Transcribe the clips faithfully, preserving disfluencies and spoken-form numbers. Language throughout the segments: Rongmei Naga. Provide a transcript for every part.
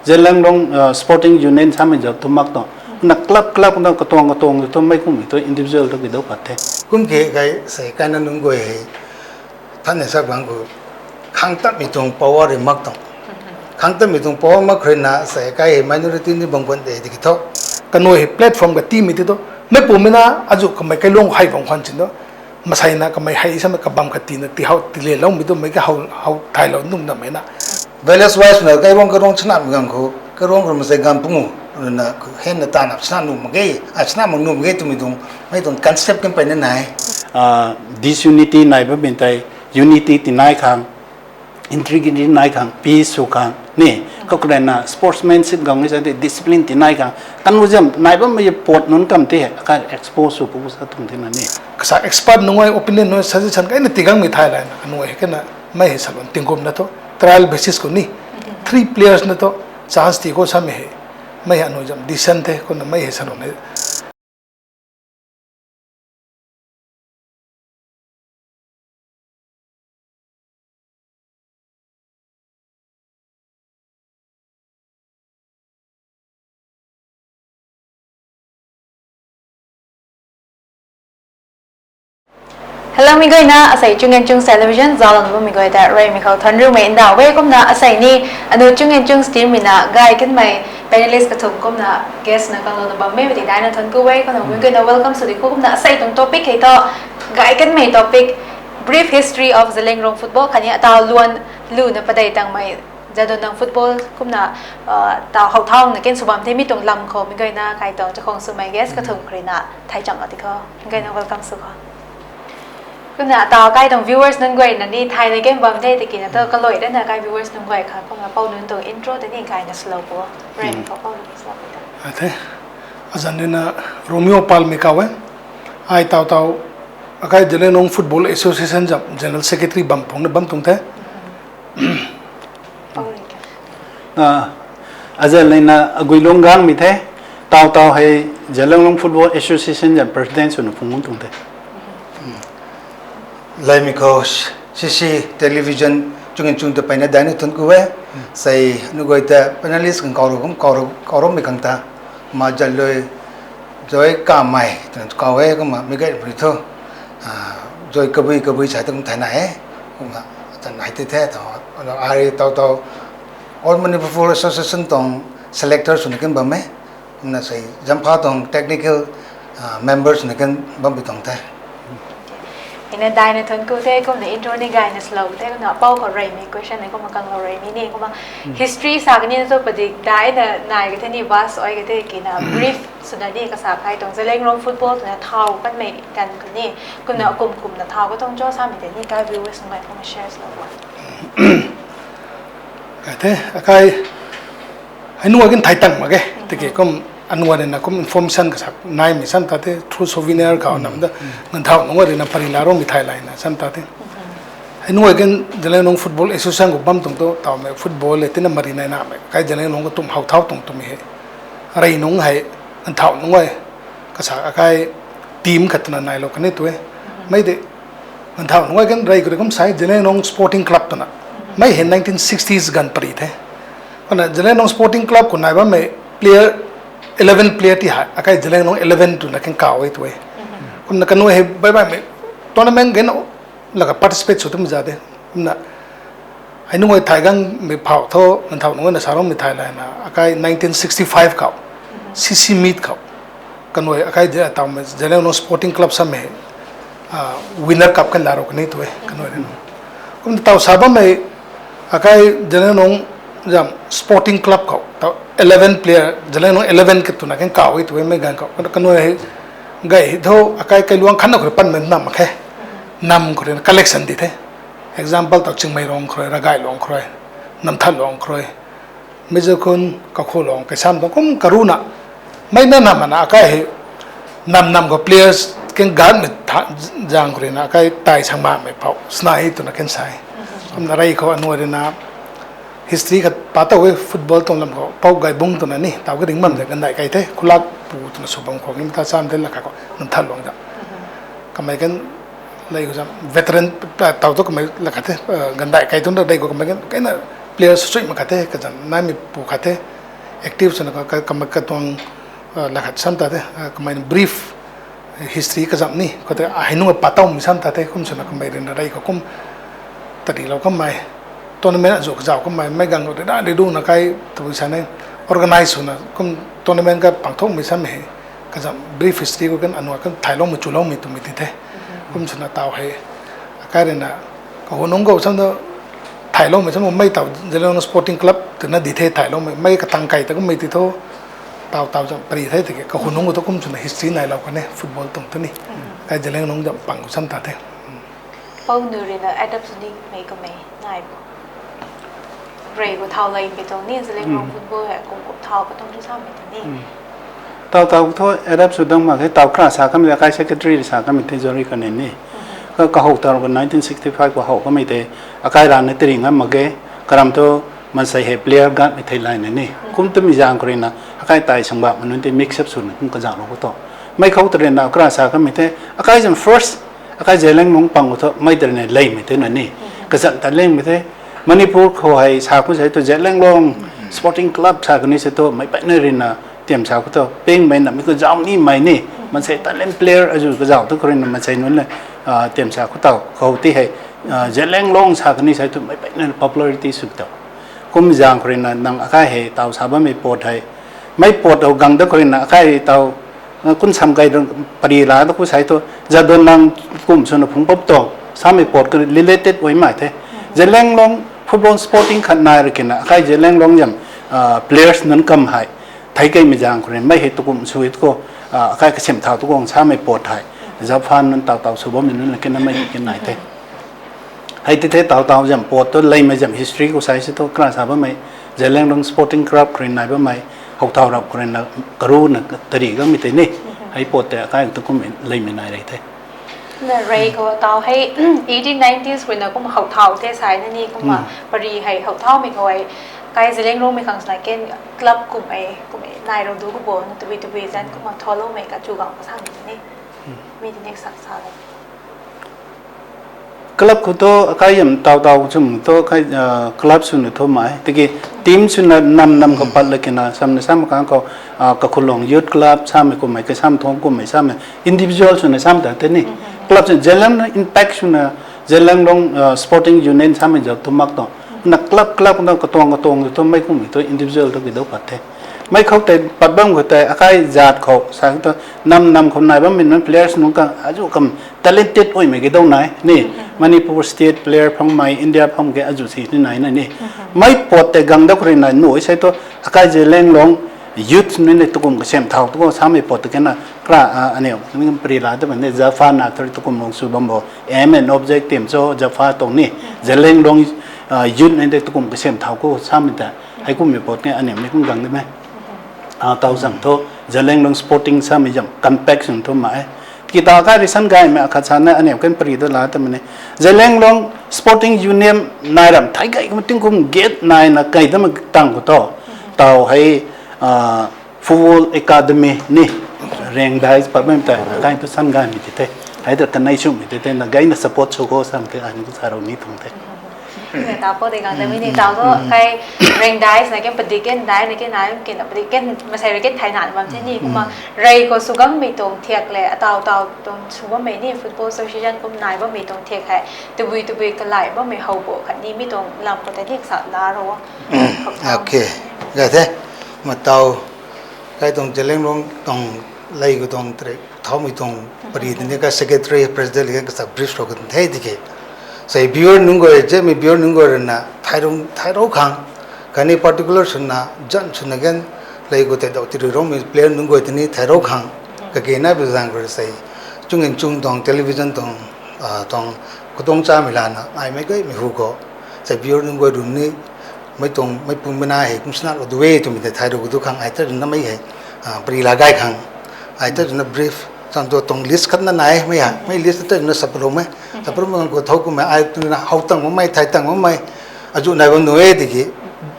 Zeliangrong Sporting Union samei zat tu mak tuang. Na club club na katuang katuang tu mei kummei tu individual tu kidou pat the. Kum ke kai sei kaina nunc guay hei thanna sak bang khou khang tatmei tuang power ri mak tuang. Khang tatmei tuang power mak khou rui na sei kai hei minority ni bang guan de tiki thu. Kanu hei platform ka timei ti tu. Mei pumei na azu kamei kailuang hei bang khwan chin tu. Masei na kamei hei samei kabam ka tina ti hau ti le loumei tu mei ka hau hau thailou nung na mei na. Village wise na kailuang kailuang chana mi gang khou kailuang khou masei gan pungu na hen na ta na chana nu mak ge, a chana mak nu mak ge twmei tuang mei tuang concept kan pei na nai. Disunity nai bammei tei unity ti nai khang, integrity nai khang, peace sw khang ni, kakurena sportsmanship gang ni sa tei discipline ti nai khang, kanu zam nai bammei port nunc kam te ka expose sw pu sa tuang tina ni. Kasa expert nungai opinion nungai suggestion kaina tigangmei thai lai na, anui hei kena mei hei salou tingkum na thu trial basis khou ni, three players na thu chance ti khou samei hei, mei hei anui zam decent the khou na mei hei salou ni. Hello, mi guayna, asei Chung and Chungs Television zaulan bammei guay ta reymei khou thanriumei ndauh e. Kumna asei ni anu Chung and Chungs team mei na gay kanmei panelist kathumh kumna guest na kanglouna bammei ti daina thanc ku e. Kumna mi guayna welcome sw di khou kumna asei tuang topic hei thu gay kanmei topic, brief history of Zeliangrong football khatni ataw luan luna padei tangmei Jadonang football kumna taw how thauna ken sw bam the mi tuang lam khou mi guayna kai tuang chakhwang swmei guest kathumh khou rui na thai chamlou ti khou mi guayna welcome sw khou. Kumna ataw kai tuang viewers nunc guayna ni thayna ken bam the tiki na thu kalui rana kai viewers nunc guay kha kumna pou nunc tuang intro tei ni gayna swlou pu. Reymei khou pou nunc swlou pu ta. Athe, azan rui na Romeo Palmei kaw e. Ai taw taw akai Zeliangrong Football Association zam General Secretary bam phungna bam tuang the. Azan leina Aguilung Gangmei the, taw taw hei Zeliangrong Football Association zam President swna phung tuang the. Leymei khou C C Television Chung and Chungs ta peyna daina thanc ku e. Sei anu guay ta panelist khang kaw rou kum kaw rou mei khang ta, ma zat lui Joy Kamei twna kaw e. Kumna mi gay puni thu Joy Kabui Kabui sa ta kum thayna e. Kumna tan hei ti the thu, ai taw taw All Manipur Football Association tuang selector swna ken bam e. Kumna sei Jampha tuang technical member swna ken bam pi tuang the. Ina daina thanc ku the, kumna intro ni gayna swlou the. Kumna pou khou reymei question ni kumna kanglou reymei ni kumna history sa kani na thu padik daina nai ka the ni, vast oi ka the kina brief swna ni kasa kai tuang Zeliangrong football twna thaw kanmei kan kani, kumna kum kumna thaw ka tuang cho samei tei ni kai viewers nunc guay kumna share swlou a. Kai the akai hei nunc guay kin thai tang mak e tiki kum anunc guay na kum information kasak naimei sam ta the through souvenir khou nam ta, nganvthau nunc guay rui na pari la roumei thai layna sam ta the. Hei nunc guay kin Zeliangrong Football Association khou bam tuang tu tawmei football le tina mari nai namei kai Zeliangrong khou tum how thau tuang twmei hei rey nunc hei nganvthau nunc guay kasa akai team khat twna nailou kani tu e. Mei de nganvthau nunc guay kan rey khou rui kum sai Zeliangrong Sporting Club twna, mei hei nineteen sixties ganv pari the. Kumna Zeliangrong Sporting Club khou nai bammei player, eleven player ti hei akai Zeliangrong eleven twna kan kaw e tu e. Kumna kanu hei baih baihmei tournament gen laka participate sw tum za de. Kumna hei nunc guay thai gangmei phau thu nganvthau nunc guayna sa roumei thai layna akai nineteen sixty-five khou C C meet khou kanu hei akai tawmei Zeliangrong Sporting Club samei winner cup kan la rou kani tu e kanu hei na. Kumna taw sa bammei akai Zeliangrong zam Sporting Club khou taw eleven player, Zeliangrong eleven khat twna kan kaw e tu e mei ganv khou. Kanu hei gay hei thu akai kailuang khatna khou rui panmei nam mak khe. Nam khou rui na collection di the. Example taw Chingmeirong khou rui, Ragailuang khou rui, Namthatluang khou rui, Mizokhun, Kakhuluang, Kaisam tuang kum karuna. Mei na nam mana akai hei nam nam khou players kan ganmei zaeng khou rui na akai Tai Sangmamei phau snai twna kan sa e. Kumna rey khou anunc guay rui na history khat pa tow e football tuang lam khou Pou Gaibung twna ni taw ka ring bam de, gandai kai the, Khulak Pu twna sw bam khou ni ta sam de laka khou Namthatluang zam. Kamei kan lei khou zam veteran taw tu kamei laka the, gandai kai tuna dei khou kamei kan kaina player sw sui mak khat the, kazan naimei pu khat the. active swna ka, ka, kamei katuang, uh, lakhat sam ta the, uh, kamei brief history kazam ni, khou te, ah, hei nunc a pat towmei sam ta the, kum swna kamei rui na rey khou kum tadilou kamei, tournament azu kazauh kamei, mei gang khou te da, de duna kai, tabui sa ne, organize swna, kum tournament ka pangthukmei sam hei, kazam brief history khou kan anua kan thayloumei, chuloumei twmei ti the. Kum swna taw hei, akai rui na, kahunungc khou sam ta, thayloumei sam mei taw, Zeliangrong Sporting Club, twna di the thayloumei, mei katang kai ta kummei ti thu, taw taw zam pari the tiki, kahunungc khou thu kum swna history nailou kan e, football tuang thu ni. Kai Zeliangrong zam pang khou sam ta the. Pou nu rui na adapt sw ni mei kamei nai bo. Rey khou thau lay mei tuang ni, Zeliangrong football hei kum kum thau katuang thu samei ta ni. Taw taw thu adapt sw dang mak khe, taw kra sa kamei, akai secretary sa kamei the John Rey Kanin ni. Ka, kahou taw khou nineteen sixty-five khou how kamei tei, akai rana tiri ngam mak ge, karam thu mansei hei player gatmei thei layna ni. Kum twmei zaeng khou rui na, akai tai sangbakmei nunc tei mix up swna kum kazauhlou khou thu. Mei khou ta rui na kra sa kamei the, akai zam first, akai Zeliangrong pang khou thu, mei ta rui na leymei the na ni. Kazanc ta lengmei the. Manipur khou hei sa khou sei thu Zeliangrong Sporting Club sa kani sei thu, mei peyna rui na tiam sa khou thu, pengmei na mi khou zauh nimei ni. Mansei talent player azu kazauh tu khou rui na mansei nunc le, ah, tiam sa khou taw, khou ti hei, ah, Zeliangrong sa kani sei thu, mei peyna popularity sw ta. Kum zaeng khou rui na nang akai hei taw sa bammei pot hei. Mei pot hou gang da khou rui na akai taw, ah, kun sam kai dang pari la da khou sei thu, Jadonang kum swna phungc pap tuang, samei pot khou related uaimei the. Zeliangrong football sporting khat nai rui kina, akai Zeliangrong zam, ah, players nunc kam hei. Thei keimei zaeng khou rui, mei hei tukum sw e tu khou, ah, akai kasem thau tu khou samei pot hei. Zauh phan nunc taw taw sw bammei nunc na kina mei kin nai the. Hei ti the taw taw zam pot tu leymei zam history khou sei sei thu kra sa bammei, Zeliangrong Sporting Club khou rui nai bammei, how thau rap khou rui na, karu na tari kamei tei ni. Hei pot tei akai tukum leymei nai rey the. Na rey khou taw hei, eighteen nineties khou rui na kum how thau the sai na ni, kumna pari hei how thaumei khou hei, kai Zeliangrongmei khang swna ken club kum e, kum e, nai rou du khou bo, na tabui tabui zan kumna tholoumei kachu gang ka samei ni. Mi ti nek sak sa le. Club khou thu, akai yam taw taw chum thu, akai, ah, club swna thu mai. Tiki team swna nam nam khou pat la kina, samna sam kang khou, ah, Kakhulong Youth Club, samei kummei, kasam thong kummei, samei individual swna sam ta the ni. Club swna Zeliangrong impact swna, Zeliangrong, ah, Sporting Union samei zauh thu mak tuang. Na club, club na katuang, katuang thu mei kummei thu individual thu kidou pat the. Mei khou tei pat bam khou tei, akai zat khou, sa thu, nam nam khou nai bammei nunc players nunc khang, azu kam talented uaimei kidou nai, ni. Manipur state player phangmei, India phang ke azu si ni nai na ni. Mei pot tei gang da khou rui nai nu sei thu, akai Zeliangrong youth nunc ni tukum kasem thau tu khou samei pot tei kena, kra, ah, aniu, ni pari la ta bam ni, Jaffa na thari tukum long sw bam bo, aim and object team cho, Jaffa tuang ni, Zeliangrong, ah, youth nunc tei tukum kasem thau khou samei ta, hei kummei pot ni aniu ni kum gang de me. Ah, taw zam thu, Zeliangrong Sporting samei zam, compact zam thu ma e. Kita kai ri san gaymei akhat sa na aniu kan pari da la ta mei ni. Zeliangrong Sporting Union nai ram thei gay kum tingkum gate nai na kai da ma tang khou thu. Taw hei, ah, football academy ni, Rengdai pat bam tei, kai tu san gaymei ti the. Hei ta kanei swmei ti the, na gayna support sw khou sam tei, ani tu sa rou ni tuang the. Taw khou tei gang da mei ni, taw thu kai Rengdai na ken padik ken dai na ken nai ken na padik ken, masei rui ken thei na bam the ni, kumna rey khou sw gammei tuang thiak le, ataw taw tuang sw bammei ni, football association kum nai bammei tuang thiak hei, tabui tabui kalai bammei how bo khatni mi tuang lam khou tei nik sa la rou. Okay, gay the, mataw, kai tuang Zeliangrong tuang ley khou tuang tari thaumei tuang pari tei ni ka secretary, president le kasak brief rou kan the tiki. Sei viewer nunc guay, zemei viewer nunc guay rui na, thei rou, thei rou khang. Khatni particular swna, zan swna gan, ley khou tei dau tiri roumei player nunc guay tei ni thei rou khang. Kage nai bu zaeng khou rui sei, chung in chung tuang television tuang, ah, tuang, katuang chamei lana, ai mei gaymei hu khou. Sei viewer nunc guay rui ni, mei tuang, mei pum mei na hei kum sna rou du e twmei tei thei rou khou du khang, ai ta rui na mei hei, ah, pari la gay khang. Ai ta rui na brief, chan tu tuang list khat na nai, mei ha, mei list ta rui na sap lou mei. Sap lou mei khou thou kummei, ai tu na how tang bammei, thei tang bammei. Azu nai bam nu e tiki,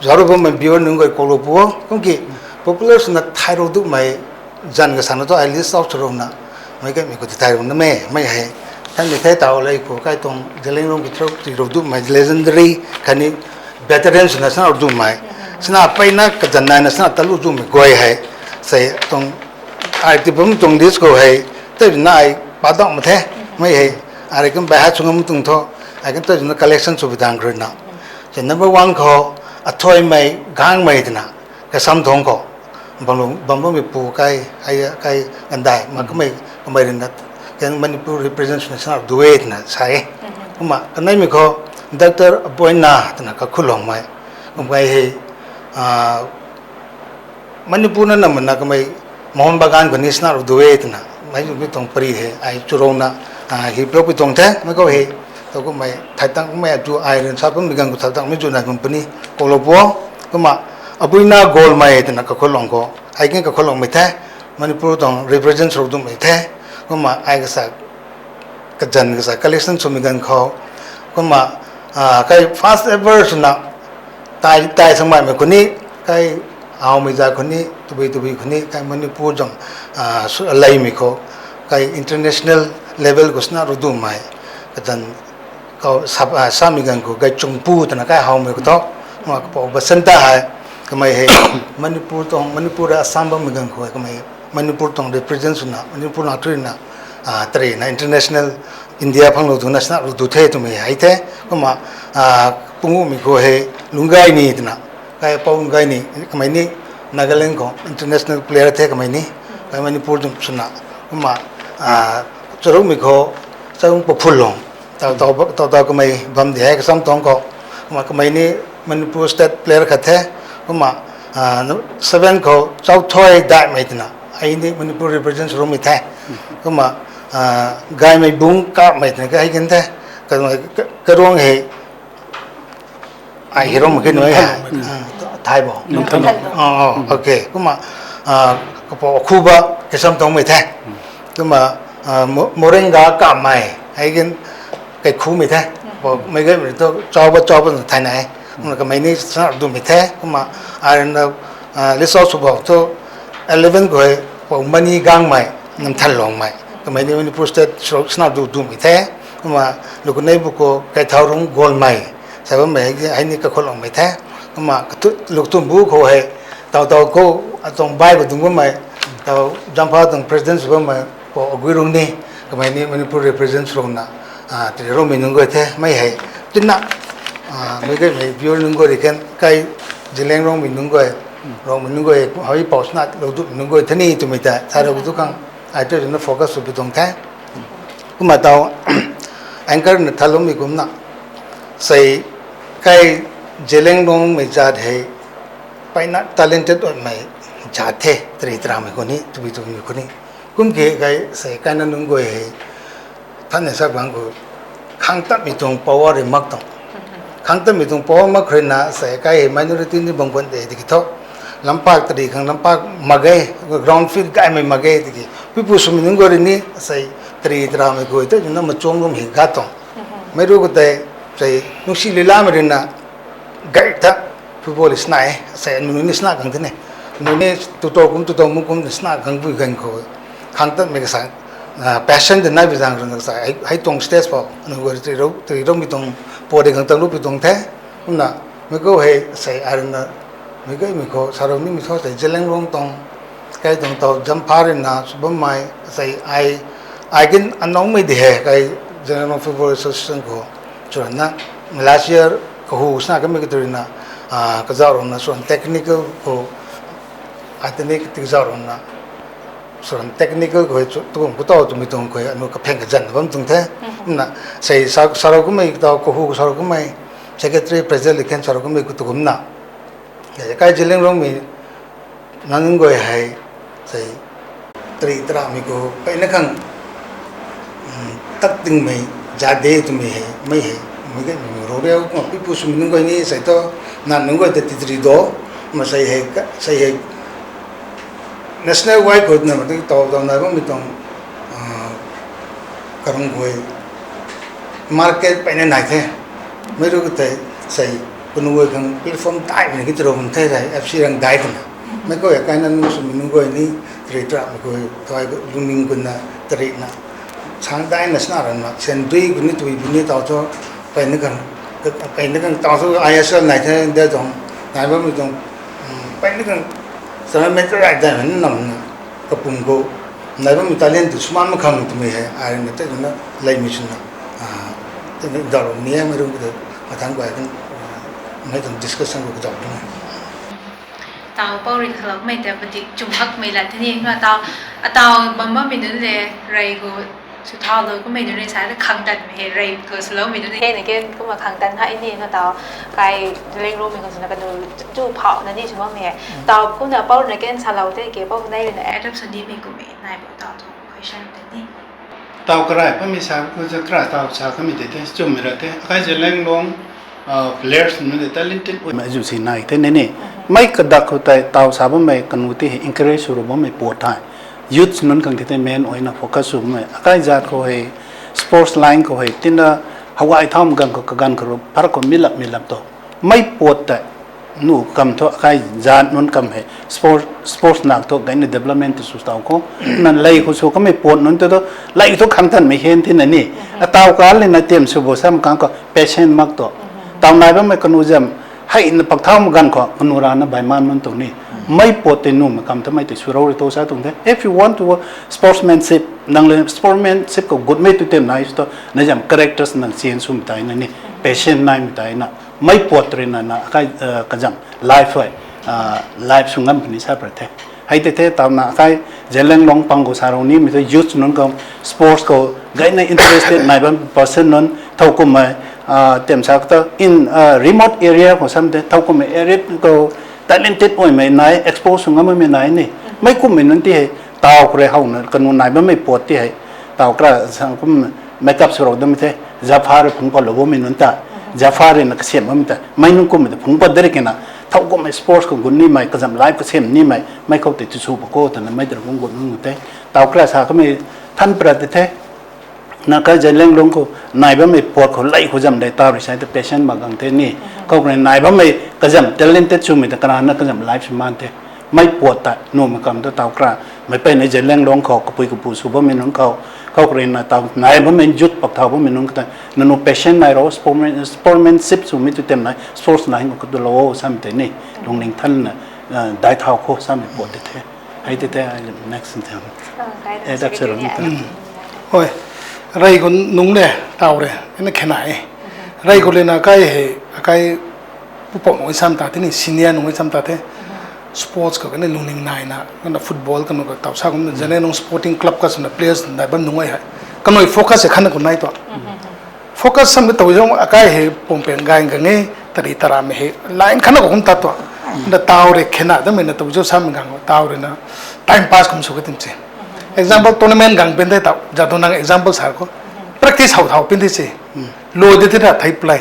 zauc rou bammei viewer nunc guay kou lou pu, kum ki, popular swna thei rou dumei, zan ka sana thu ai list out sw rou na, mei gaymei khou ti thei rou na mei, mei hei. Thanmei the taw ley khou kai tuang Zeliangrong ki through ti rou dumei, legendary, khatni veteran swna sa rou dumei. Sina peyna kazan naina sina talu zumei guay hei, sei tuang, ai ti bam tuang list khou hei, tei na ai padauh ma the, mei hei, ai kum bai hat sungam tuang tho, ai kan tei na collection sw bidang rui na. Sei number one khou, athuaimei, gangmei twna, kasam thong khou, bamlou, bamloumei pu kai, ai, kai gandai, ma kamei, kamei rui na, kan Manipur represent swna sina du e twna sa e. Kumna, kaneimei khou, Doctor Aboina twna Kakhulongmei, kum kai hei, ah, Manipur na namna kamei Mohun Bagan khou ni sina ru du e twna, mei mi tuang pari hei, ai churouna, ah, hi ploupui tuang the, mei khou hei, tu kummei, thai tang mei atu ai rui sa kummei ganv khou thai tang mei zuna company, koulou pu, kumna, Aboina Golmei twna Kakhulong khou, ai kin Kakhulongmei the, Manipur tuang represent sw ru dumei the, kumna, ai kasa, kazan kasa collection swmei ganv khou, kumna, ah, kai first ever swna, tai, tai sangmei mei khou ni, kai hawmei za khou ni, tabui tabui khou ni, kai Manipur zam, ah, su-, leimei khou, kai international level khou sina ru dumei, kazan khou sap, ah, samei ganv khou, kai Chungpu twna kai hawmei khou tho, kumna kapou Basanta hei, kamei hei, Manipur tuang, Manipur rui Assam bammei ganv khou, kamei Manipur tuang represent swna, Manipur na tui na, ah, tari na international India phanglou twna sina ru du the twmei hei the, kumna, ah, pungumei khou hei Lungaini twna, kai Pou Lungaini, kamei ni Nagaland khou international player the kamei ni, kai Manipur zam swna, kumna, ah, charumei khou, Chaung Paphulong, tau, tau, tau, tau kamei bam di hei kasam tuang khou, kumna kamei ni Manipur state player khat the, kumna, ah, seven khou Chauthoi Daimei twna, ai ni Manipur represent sw rumei the, kumna, ah, Gaimei Bung Kapmei twna kai hei kin the, ka, ka, karuang hei, ai hei rom kin e, ah, thai bo. Ah, ah, okay. Kumna, ah, kapou Khuba kasam tuangmei the. Kumna, ah, Mo-, Moringa Kapmei, hei kin Kaikhumei the. Pou mei gaymei tu chauba chauba na thai na e. Kumna kamei ni sina ru dumei the. Kumna, ai rui na, ah, list out sw bau thu eleven khou hei, pou Mani Gangmei, Namthanlongmei, kamei ni Manipur state sina ru dumei the. Kumna, luknei bu khou Kaithaorung Golmei, sa bammei hei ni Kakhulongmei the. Kumna, katu-, luktum bu khou hei, tau tau khou, atuang bai khou dung bammei, tau Jampha tuang president sw bammei, pou Aguirung ni, kamei ni Manipur represent sw runa, ah, tari rumei nunc guay the, mei hei, tina, ah, mei gaymei viewer nunc guay rui kan, kai Zeliangrongmei nunc guay, Rongmei nunc guay, hei pou sina lou dumei nunc guay the ni twmei ta, thai rou tu khang, ai tu na focus sw pi tuang the. Kumna tau, anchor na thaloumei kumna, sei, kai Zeliangrongmei zat hei, peyna talented oimei zat the, tari taramei khou ni, tabui tabui khou ni. Kum ke kai, sei, kaina nunc guay hei, thanna sa bang khou, khang tatmei tuang power rui mak tuang. Khang tatmei tuang power mak khou rui na, sei, kai hei minority ni bam guan de tiki thu. Lampak tari khang lampak mak ge, ground field gaymei mak ge tiki. Pipu swmei nunc guay rui ni, sei, tari taramei guay tei na machuang rum hei ga tuang. Mei ru khou tei, sei, nungsi lilamei rui na, gay ta, football sina e, sei, anu ni sina khang the ne. Anu ni tutou kum, tutou mu kum sina khang bui gan khou. Khang tatmei kasa, ah, passion de nai bi zang rui na kasa, hei, hei tuang stage pou, anu guay tari rou, tari roumei tuang, pou de khang tang lu pi tuang the. Kumna, mei khou hei, sei, ai rui na, mei gaymei khou, sa rou nimei thu, sei, Zeliangrong tuang, kai tuang tau, Jampha rui na, sw bammei, sei, ai, ai kin anoumei di hei, kai Zeliangrong Football Association khou, sw rana, last year, kahu sina kamei katu rui na, ah, kazauh rou na, sw rana technical khou, ai tei ni kazauh rou na, sw rana technical khou, tu kum khou tau twmei tuang khou, anu kapheng kazan bam tuang the. Na, sei, sa, sa rou kummei tau, kahu sa rou kummei, secretary president li kan sa rou kummei khou tu kumna. Kai Zeliangrongmei nunc guay hei, sei, tari taramei khou, peyna khang, um, tat tingmei, zat de twmei hei, mei hei, mei gaymei rou riu, kumna pipu swmei nunc guay ni, sei tu, na nunc guay ta titri do, ma sei hei, ka-, sei hei, national wide khou na, ma tu tau tau nai bammei tuang, ah, karung guay, market peyna nai the. Mei ru khou tei, sei, kanu guay khang platform daimei na ki tiro bam the, sei, F C rang dai twna. Mei khou ya kaina nunc swmei nunc guay ni, tari taramei khou, thai lungning guna, tari na. Sang daina sina rana, sandui guni tui guni tau thu, peyna khang, peyna khang tau thu I S L nai the, de tuang, nai bammei tuang, Pai ni kan, sana mei ta rai dai mei nam na, kapum khou, nai bammei talent tu suma ma khang twmei hei, ai na tei na, lei mei swna, ah, tei na daro ni mei rum ka, athang bai kan, ah, mei kan discussion khou ka daro ni. Tau pau ri khalou mei ta pati chum hak mei la tini nga tau, atau bam bam mei nunc le, rei khou, sw thau lou kummei nunc le sa ta khang tan mei hei, rei khou swlou mei nunc le. Hei na ken kumna khang tan hei ni na tau, kai leng ro mei khou swna kanu chu phau na ni sw bam mei hei. Tau kumna pau na ken salou te ke, pau nai na add up sw ni mei kummei, nai bo tau tu question ta ni. Tau karai pa mei sa, ku za karai tau sa kamei te te, chum mei ra te, akai Zeliangrong, ah, players nunc le talented ui mei zu si nai te ne ni. Mei kadak khou tei tau sa bammei kanu ti hei encourage sw ru bammei puat thei. Youths nunc khang ti tei main oina focus sw bammei. Akai zat khou hei, sports line khou hei, tina hawai thaumei ganv khou kaganv khou ru, phar khou mi lap mi lap tu. Mei puat tei, nu kam thu akai zat nunc kam hei, sports, sports nak thu gayna development tu sw tau khou. Na lei khou sw kamei puat nunc tu tu, lei thu khang tan mei hen ti na ni. Atau ka le na tem sw bo sam kang khou, patient mak tu. Tau nai bammei kanu zam, hei na pak thaumei ganv khou, kanu ra na bai man nunc tu ni. Mei puat tei nu mei kam thu mei tei sw rou ri tu sa tuang the. If you want to sportsmanship, nang le sportsmanship khou gut mei tu tem nai sw tu, na zam characters nang change sw mei tai na ni, patient nai mei tai na. Mei puat rui na na kai, eh, kazam life hei, ah, life sw ngam puni sa pra the. Hei te the tau na kai Zeliangrong pang khou sa rou ni mei tu youth nunc khou sports khou gayna interested nai bam person nunc thau kummei, ah, tem sa ta in, ah, remote area khou sam te thau kummei area khou talented ui mei nai expose sw ngam mei nai ni. Mei kummei nunc ti hei tau khou rui hau na kanu nai bammei puat ti hei. Tau kra sang kum makeup sw rou dam the, Jaffa rui phungc pat lou bammei nunc ta, Jaffa rui na kasiam bammei ta, mei nunc kummei ta phungc pat de ri kena, thau kummei sports khou gut ni mei, kazam life kasiam ni mei, mei khou tei tu sw pa khou twna mei ta kum gut nunc te. Tau kra sa kamei than pra te the, na kai Zeliangrong khou, nai bammei puat khou lei khou zam dei tau rui sai ta patient mak gang the ni. Khou rui nai bammei kazam talented swmei ta kana na kazam life sw man the. Mei puat ta, nu mei kam ta tau kra, mei pei na Zeliangrong khou, kapui kapu sw bammei nunc khou, khou rui na tau, nai bammei youth pak thau bammei nunc khou ta, nanu patient nai rou, sportsman, sportsmanship swmei tu tem nai, sports nai hing khou tu lou, sam te ni, lungning than na, ah, dai thau khou, sam mei puat te the. Hei te te, ai next te. Ah, kai Eh, that's secretary right. Hoi, rei khou nungc le, tau re, na khe nai. Rei khou le na kai hei, akai, pupouh nunc sam ta the ni, senior nunc sam ta the. Sports khou kani lungning nai na, kana football kanu ka tau sa kum na, Zeliangrong sporting club ka swna players nai bam nunc hei. Kanui focus hei khan khou nai tu. Focus sam ta tau zong akai hei pum peng gai gang e, tari tara mei hei, line khan khou kum ta tu. Na tau rui khe na, da mei na tau zong sam gang, tau rui na, time pass kum sw ka tim se. Example, tournament gang pen de tau, Jadonang example sa khou. Practice hau thau pen de se. Lo de te na thei play.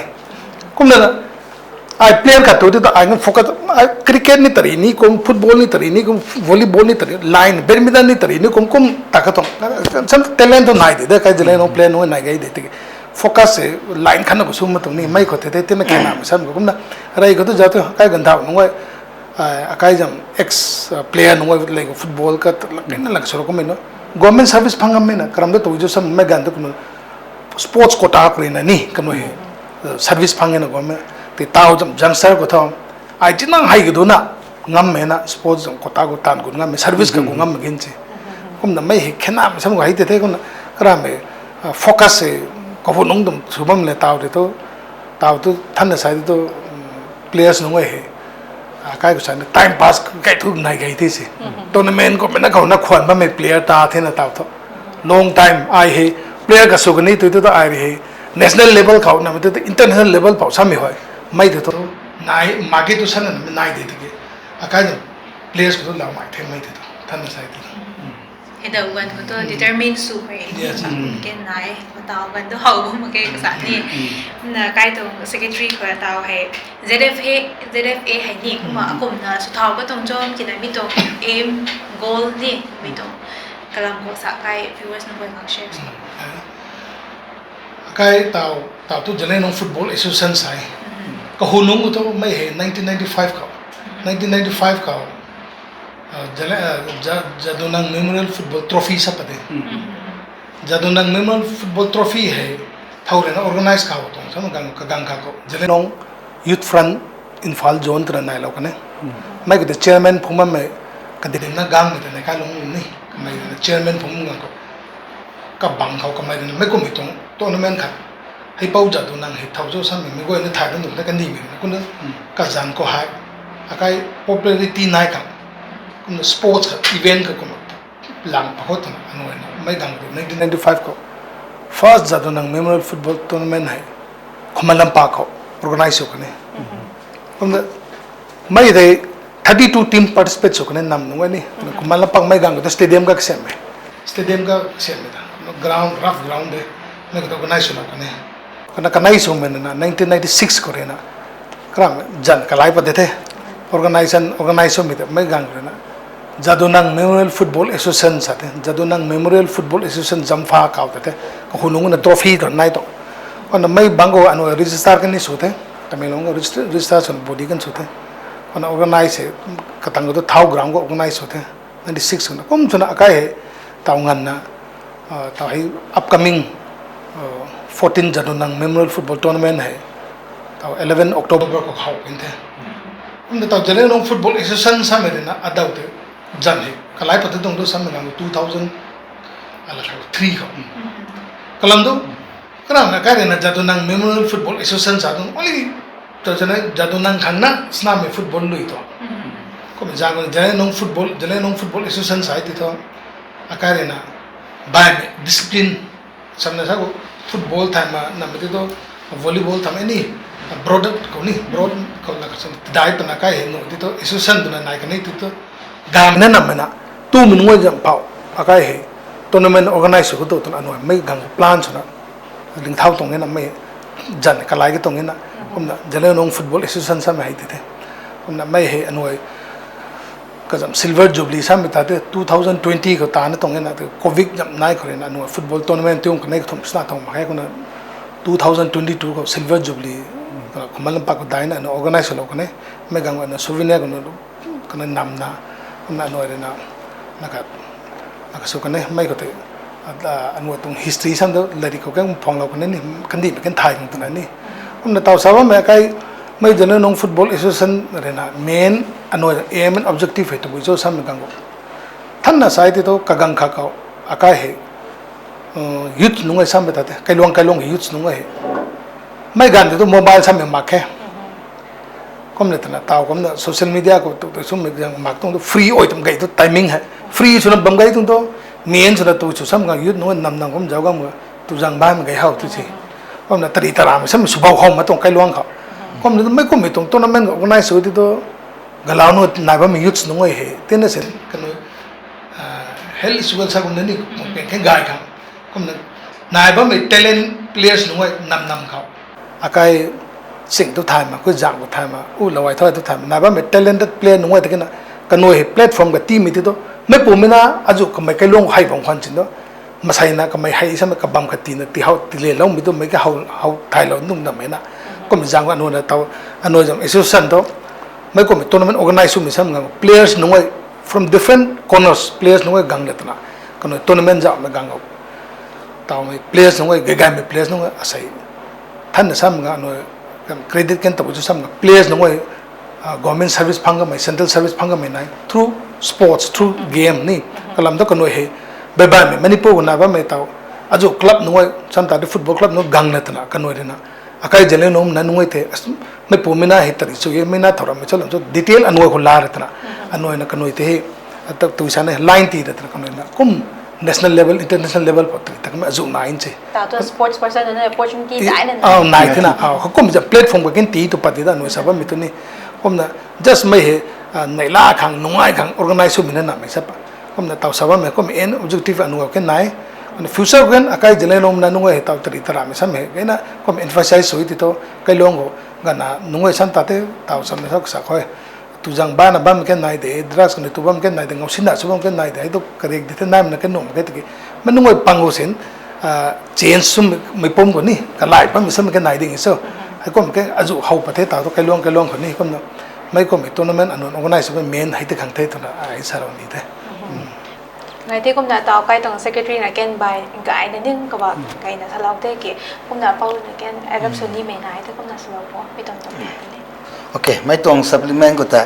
Kum na, ai player khat tu te tu, ai ngan focus, ai cricket ni tari ni kum, football ni tari ni kum, volleyball ni tari, line, badminton ni tari ni kum, kum ta ka tuang. Sam talent tu nai de, de kai Zeliangrong player nunc nai gai de te. Focus se line khan khou sw ma tuang ni, mei khou te te, te na khe na, sam khou kum na, rei khou tu za tu, kai gan thau nunc ai, ah, akai zam ex, ah, player nunc ai lei khou football ka, lak ni na lak sw rou kummei na. Government service phang ngam mei na, karam da tu zong sam mei gan tu kum na. Sports quota khou rui na ni, kanu hei, uh, service phang na government. Ti tau zam youngster khou tho, ai chinang hei ka du na, ngam mei na, sports zam quota khou tan khou ngam mei, service ka khou ngam mei gin se. Kum na mei hei khe na mei sam khou hei te the kum na, kara mei, uh, focus se, khou nunc dum sw bam le tau te tu, tau tu than na sai tu, um, players nunc hei, ah, kai khou sa na time pass kai thu nai gai the se. Tournament khou mei na khou na khwan bammei player ta the na tau thu. Long time ai hei player ka sw kani tu tu ai hei national level khou na mei tu international level pou sam mei hoi. Mei tu tu nai ma ke tu san na mei nai de tu ke. Akai na players khou tu lau mai the mei tu tu. Than na sai tu. Hei da uan khou tu determine sw hei. Yes. Ken nai, ma tau uan tu hau bu ma ke ka sa ni. Na kai tu secretary khou tau hei Z F A, Z F A hei ni kumna akum na sw thau ka tuang chom ki na mi tuang aim, goal ni mi tuang. Kalam khou sa kai viewers nunc khou nang share sa. Kai tau, tau tu Zeliangrong Football Association sai. Kahunungc khou tu mei hei nineteen ninety-five khou. Nineteen ninety-five khou. Ah, Zeliang-, ah, Ja-, Jadonang Memorial Football Trophy sa pa de. Jadonang Memorial Football Trophy hei, thau rui na organize khou tuang, sa ma gang, kagang kha khou. Zeliangrong Youth Front Imphal Zone twna nai lou kan e. Mei khou tei chairman phungc bammei, kadinna gangmei tei na kai lung ni, kamei na chairman phungc gang khou, kabang khou kamei na mei kummei tuang tournament khat, hei pou Jadonang hei thau cho samei mei guayna thay bam tuang tei kandihmei na kumna, kazanc khou hei, akai popularity nai khang, kumna sports khat event khat kumna, lang pa khou twna anui na mei gang khou nineteen ninety-five khou first Jadonang Memorial Football Tournament hei Khuman Lampak khou organize sw kan e. Kumna mei tei thirty two team participate sw kan e nam nunc e ni. Khuman Lampak mei gang khou ta stadium ka kasiammei, stadium ka kasiammei ta ground, rough ground de, mei khou ta organize swlou kan e. Kumna kanei swmei na nineteen ninety-six khou rui na, karam zan kalai pat de the, organization, organize swmei ta mei gang khou rui na Jadonang Memorial Football Association sa the, Jadonang Memorial Football Association Jampha kau ta the, kakhou nunc na trophy ta nai tuang. Kumna mei bang khou anui register kan ni sw the, Tamenglong khou register, register swna body kan sw the. Kumna organize hei, katang khou tu thau ground khou organize sw the, ninety six swna kum swna akai hei, taw nganvna, taw hei upcoming fourteen Jadonang Memorial Football Tournament hei, taw eleven October khou khou pun the. Kumna taw Zeliangrong Football Association samei rui na adaw tei, zan hei kalai pat the tuang tu samei nang two thousand, ala khou three khou, kalam tu, karam na kai rui na Jadonang Memorial Football Association sa tuang only, taw zana Jadonang khang na snamei football lui tuang. Kumna zan khou Zeliangrong Football, Zeliangrong Football Association sa ti thu, akai rui na baihmei discipline, samna sa khou football thay ma nammei ti thu, volleyball thay ma ni, broad khou ni, broad khou la kasam tidai pana kai hei nu ti thu association twna nai kan e ti thu, gamna nammei na, tumei nunc guay zam phou, akai hei tournament organize sw khou tu twna anui mei gang plan swna, lingthau tuang e na mei, zan kalai ka tuang e na, kumna Zeliangrong Football Association samei hei ti the. Kumna mei hei anui kazam silver jubilee samei ta the two thousand twenty khou tana tuang e na, covid zam nai khou rui na anui football tournament tiung kanei kathumh sina tuang mak khe kumna two thousand twenty two khou silver jubilee, kumna Khuman Lampak khou daina anui organize swlou kan e, mei gang ana souvenir kumna, kana namna, kumna anui rui na, na ka, na ka sw kan e mei khou tei, anui tuang history sam tu lairik khou kan phuanglou kan e ni, kandihmei kan thay khang twna ni. Kumna taw sa bammei akai, mei Zeliangrong Football Association rui na main anui aim and objective hei tabui cho samei gang khou, thanna sai ti thu kagang kha khou, akai hei, youth nunc e samei ta the, kailuang kailuang hei youth nunc e hei, mei ganv ti thu mobile samei mak khe. Kumna twna taw kumna social media khou tu tu swmei zang mak tuang tu free oi tam gay tu timing hei, free swna bam gay tuang tu, main swna tu sw sam gang youth nunc e nam nam kum zauc gam tu zang baihmei gay how tu si. Kumna tari taramei samei swbou how ma tuang kailuang khou. Kumna mei kummei tuang tournament organize sw ti thu, galau nu nai bammei youth nunc e hei tina si, kanu, health issue sa kumna ni, pen khe gay khang. Kumna nai bammei talent players nunc e nam nam khou, akai sing tu thay ma, kui zang khou thay ma, u lou ai thu ai tu thay ma, nai bammei talented player nunc e ta kina, kanu hei platform ka tiimei ti thu, meic pumei na, azu kamei kailuang khou hei bam khwan chin tu, masei na kamei hei samei kabam kha tiina ti how tileloumei tu mei ka how, how thaylou nung namei na. Kummei zang khou anui na taw, anui zam association tu, mei kummei tournament organize swmei sam gang players nunc e, from different corners players nunc e gang le twna, kanu tournament zauhmei gang khou, tawmei players nunc e, gaygaymei players nunc e asei, thanna sam gang anui, credit kan tabui cho sam gang players nunc e, government service phang kamei, central service phang kamei nai, through sports, through game ni, kalam tu kanui hei, baibaimei Manipur khou nai bammei taw, azu club nunc e, sam ta di football club nunc gang le twna kanui rui na, akai Zeliangrong na nunc e the, meic pumei na hei tari chu e, mei na thau rammei cho lam cho detail anui khou la re twna, anui na kanui tei hei, tui sa na line ti re twna kanui na kum national level, international level khou tari ta kamei azu nai se. Taw tu sports person na opportunity nai the na, khou kum zam platform ka kin ti tu pat ti ta anui sa bammei tu ni, kumna just mei hei, neihla khang nungai khang organize swmei na namei sa pa. Kumna taw sa bammei kum aim objective anui khou kan nai, future khou kan akai Zeliangrong na nunc e hei taw tari taramei sam hei kena kum emphasize sw ti thu, kailuang khou, gana nunc e sam ta the taw samei sa kasa khou, tu zang bana bammei kan nai de, drugs kani tu bammei kan nai de, ngau sinna sw bammei kan nai de, hei tu kariak di the naimei na kan nuhmei khe tiki, mei nunc e pang khou sin, change swmei pum khou ni kalai bammei samei kan nai ding e so, hei kum ke azu how pat the taw tu kailuang kailuang khou ni kumna, mei kummei tournament anun organize swmei main hei ti khang the twna ai sa rou ni the. Ngai the kumna taw kai tuang secretary na kan bai gayna ning kaba gayna thalou the ki, kumna pou na kan aram sw nimei nai the kumna swlou po mei tuang tuang ni. Okay, mei tuang supplement khou ta,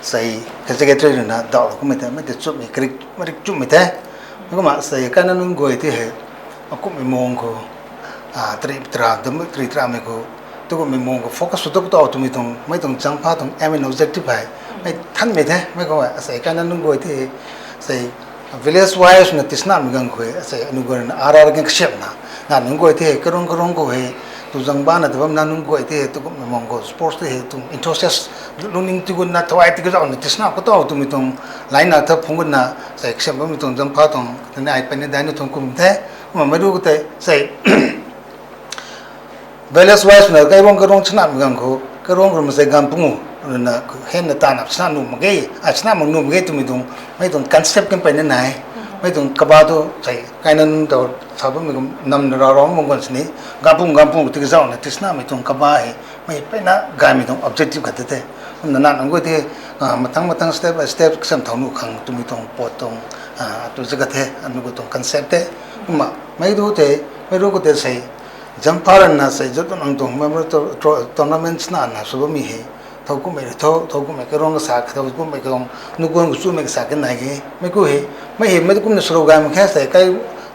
Sei, secretary rui na dau kummei the, mei tei chumhmei karik, marik chumhmei the. Kumna sei kaina nunc guay tei hei, akumhmei mung khou, ah, tari tara, dam tari taramei khou, tukumhmei mung khou focus sw tuk tau twmei tuang, mei tuang Jampha tuang aim and objective hei, mei thanmei the, mei khou hei, sei kaina nunc guay tei hei, sei, village wise na tisnamei ganv khou hei, sei, anu guay na ara ara gan kasiamna, na nunc guay tei hei, karung karung khou hei, tu zang bana ta bam na nunc guay tei hei, tukumhmei mung khou sports tei hei, tuang enthusiast, lungning tigun na thawai tiki zau na tisna khou tau twmei tuang, line na tha phung gun na, sei, kasiam bammei tuang Jampha tuang, tani ai peyna dai na tuang kum the, kumna mei ru khou tei, sei, village wise na kairuang kairuang chana mi ganv khou, kairuang khou masei gan pungu, rui na hen na ta na chana nuh mak ge, a chana mak nuh mak ge twmei tuang, mei tuang concept kan peyna nai, mei tuang kaba tu sei, kaina nunc tau sa bammei kum nam na rau rau mak guan sini, gan pungu gan pungu tiki zau na tisnamei tuang kaba hei, mei peyna gaymei tuang objective khat te the. Kumna na nunc guay tei, ah, mathang mathang step by step kasiam thau nuh khang twmei tuang pot tuang, ah, tu zaka the, anu khou tuang concept the. Kumna mei ru tei, mei ru khou tei sei, Jampha rui na sei, zat nang tuang member to-, to-, tournament na na sw bammei hei. Thowkumhmei, thow, thowkumhmei kairuang kasa, thowkumhmei kairuang, nuguan khou chumei kasa kan nai ge. Mei khou hei, mei hei, mei kumna sw rau gay mak khe sei, kai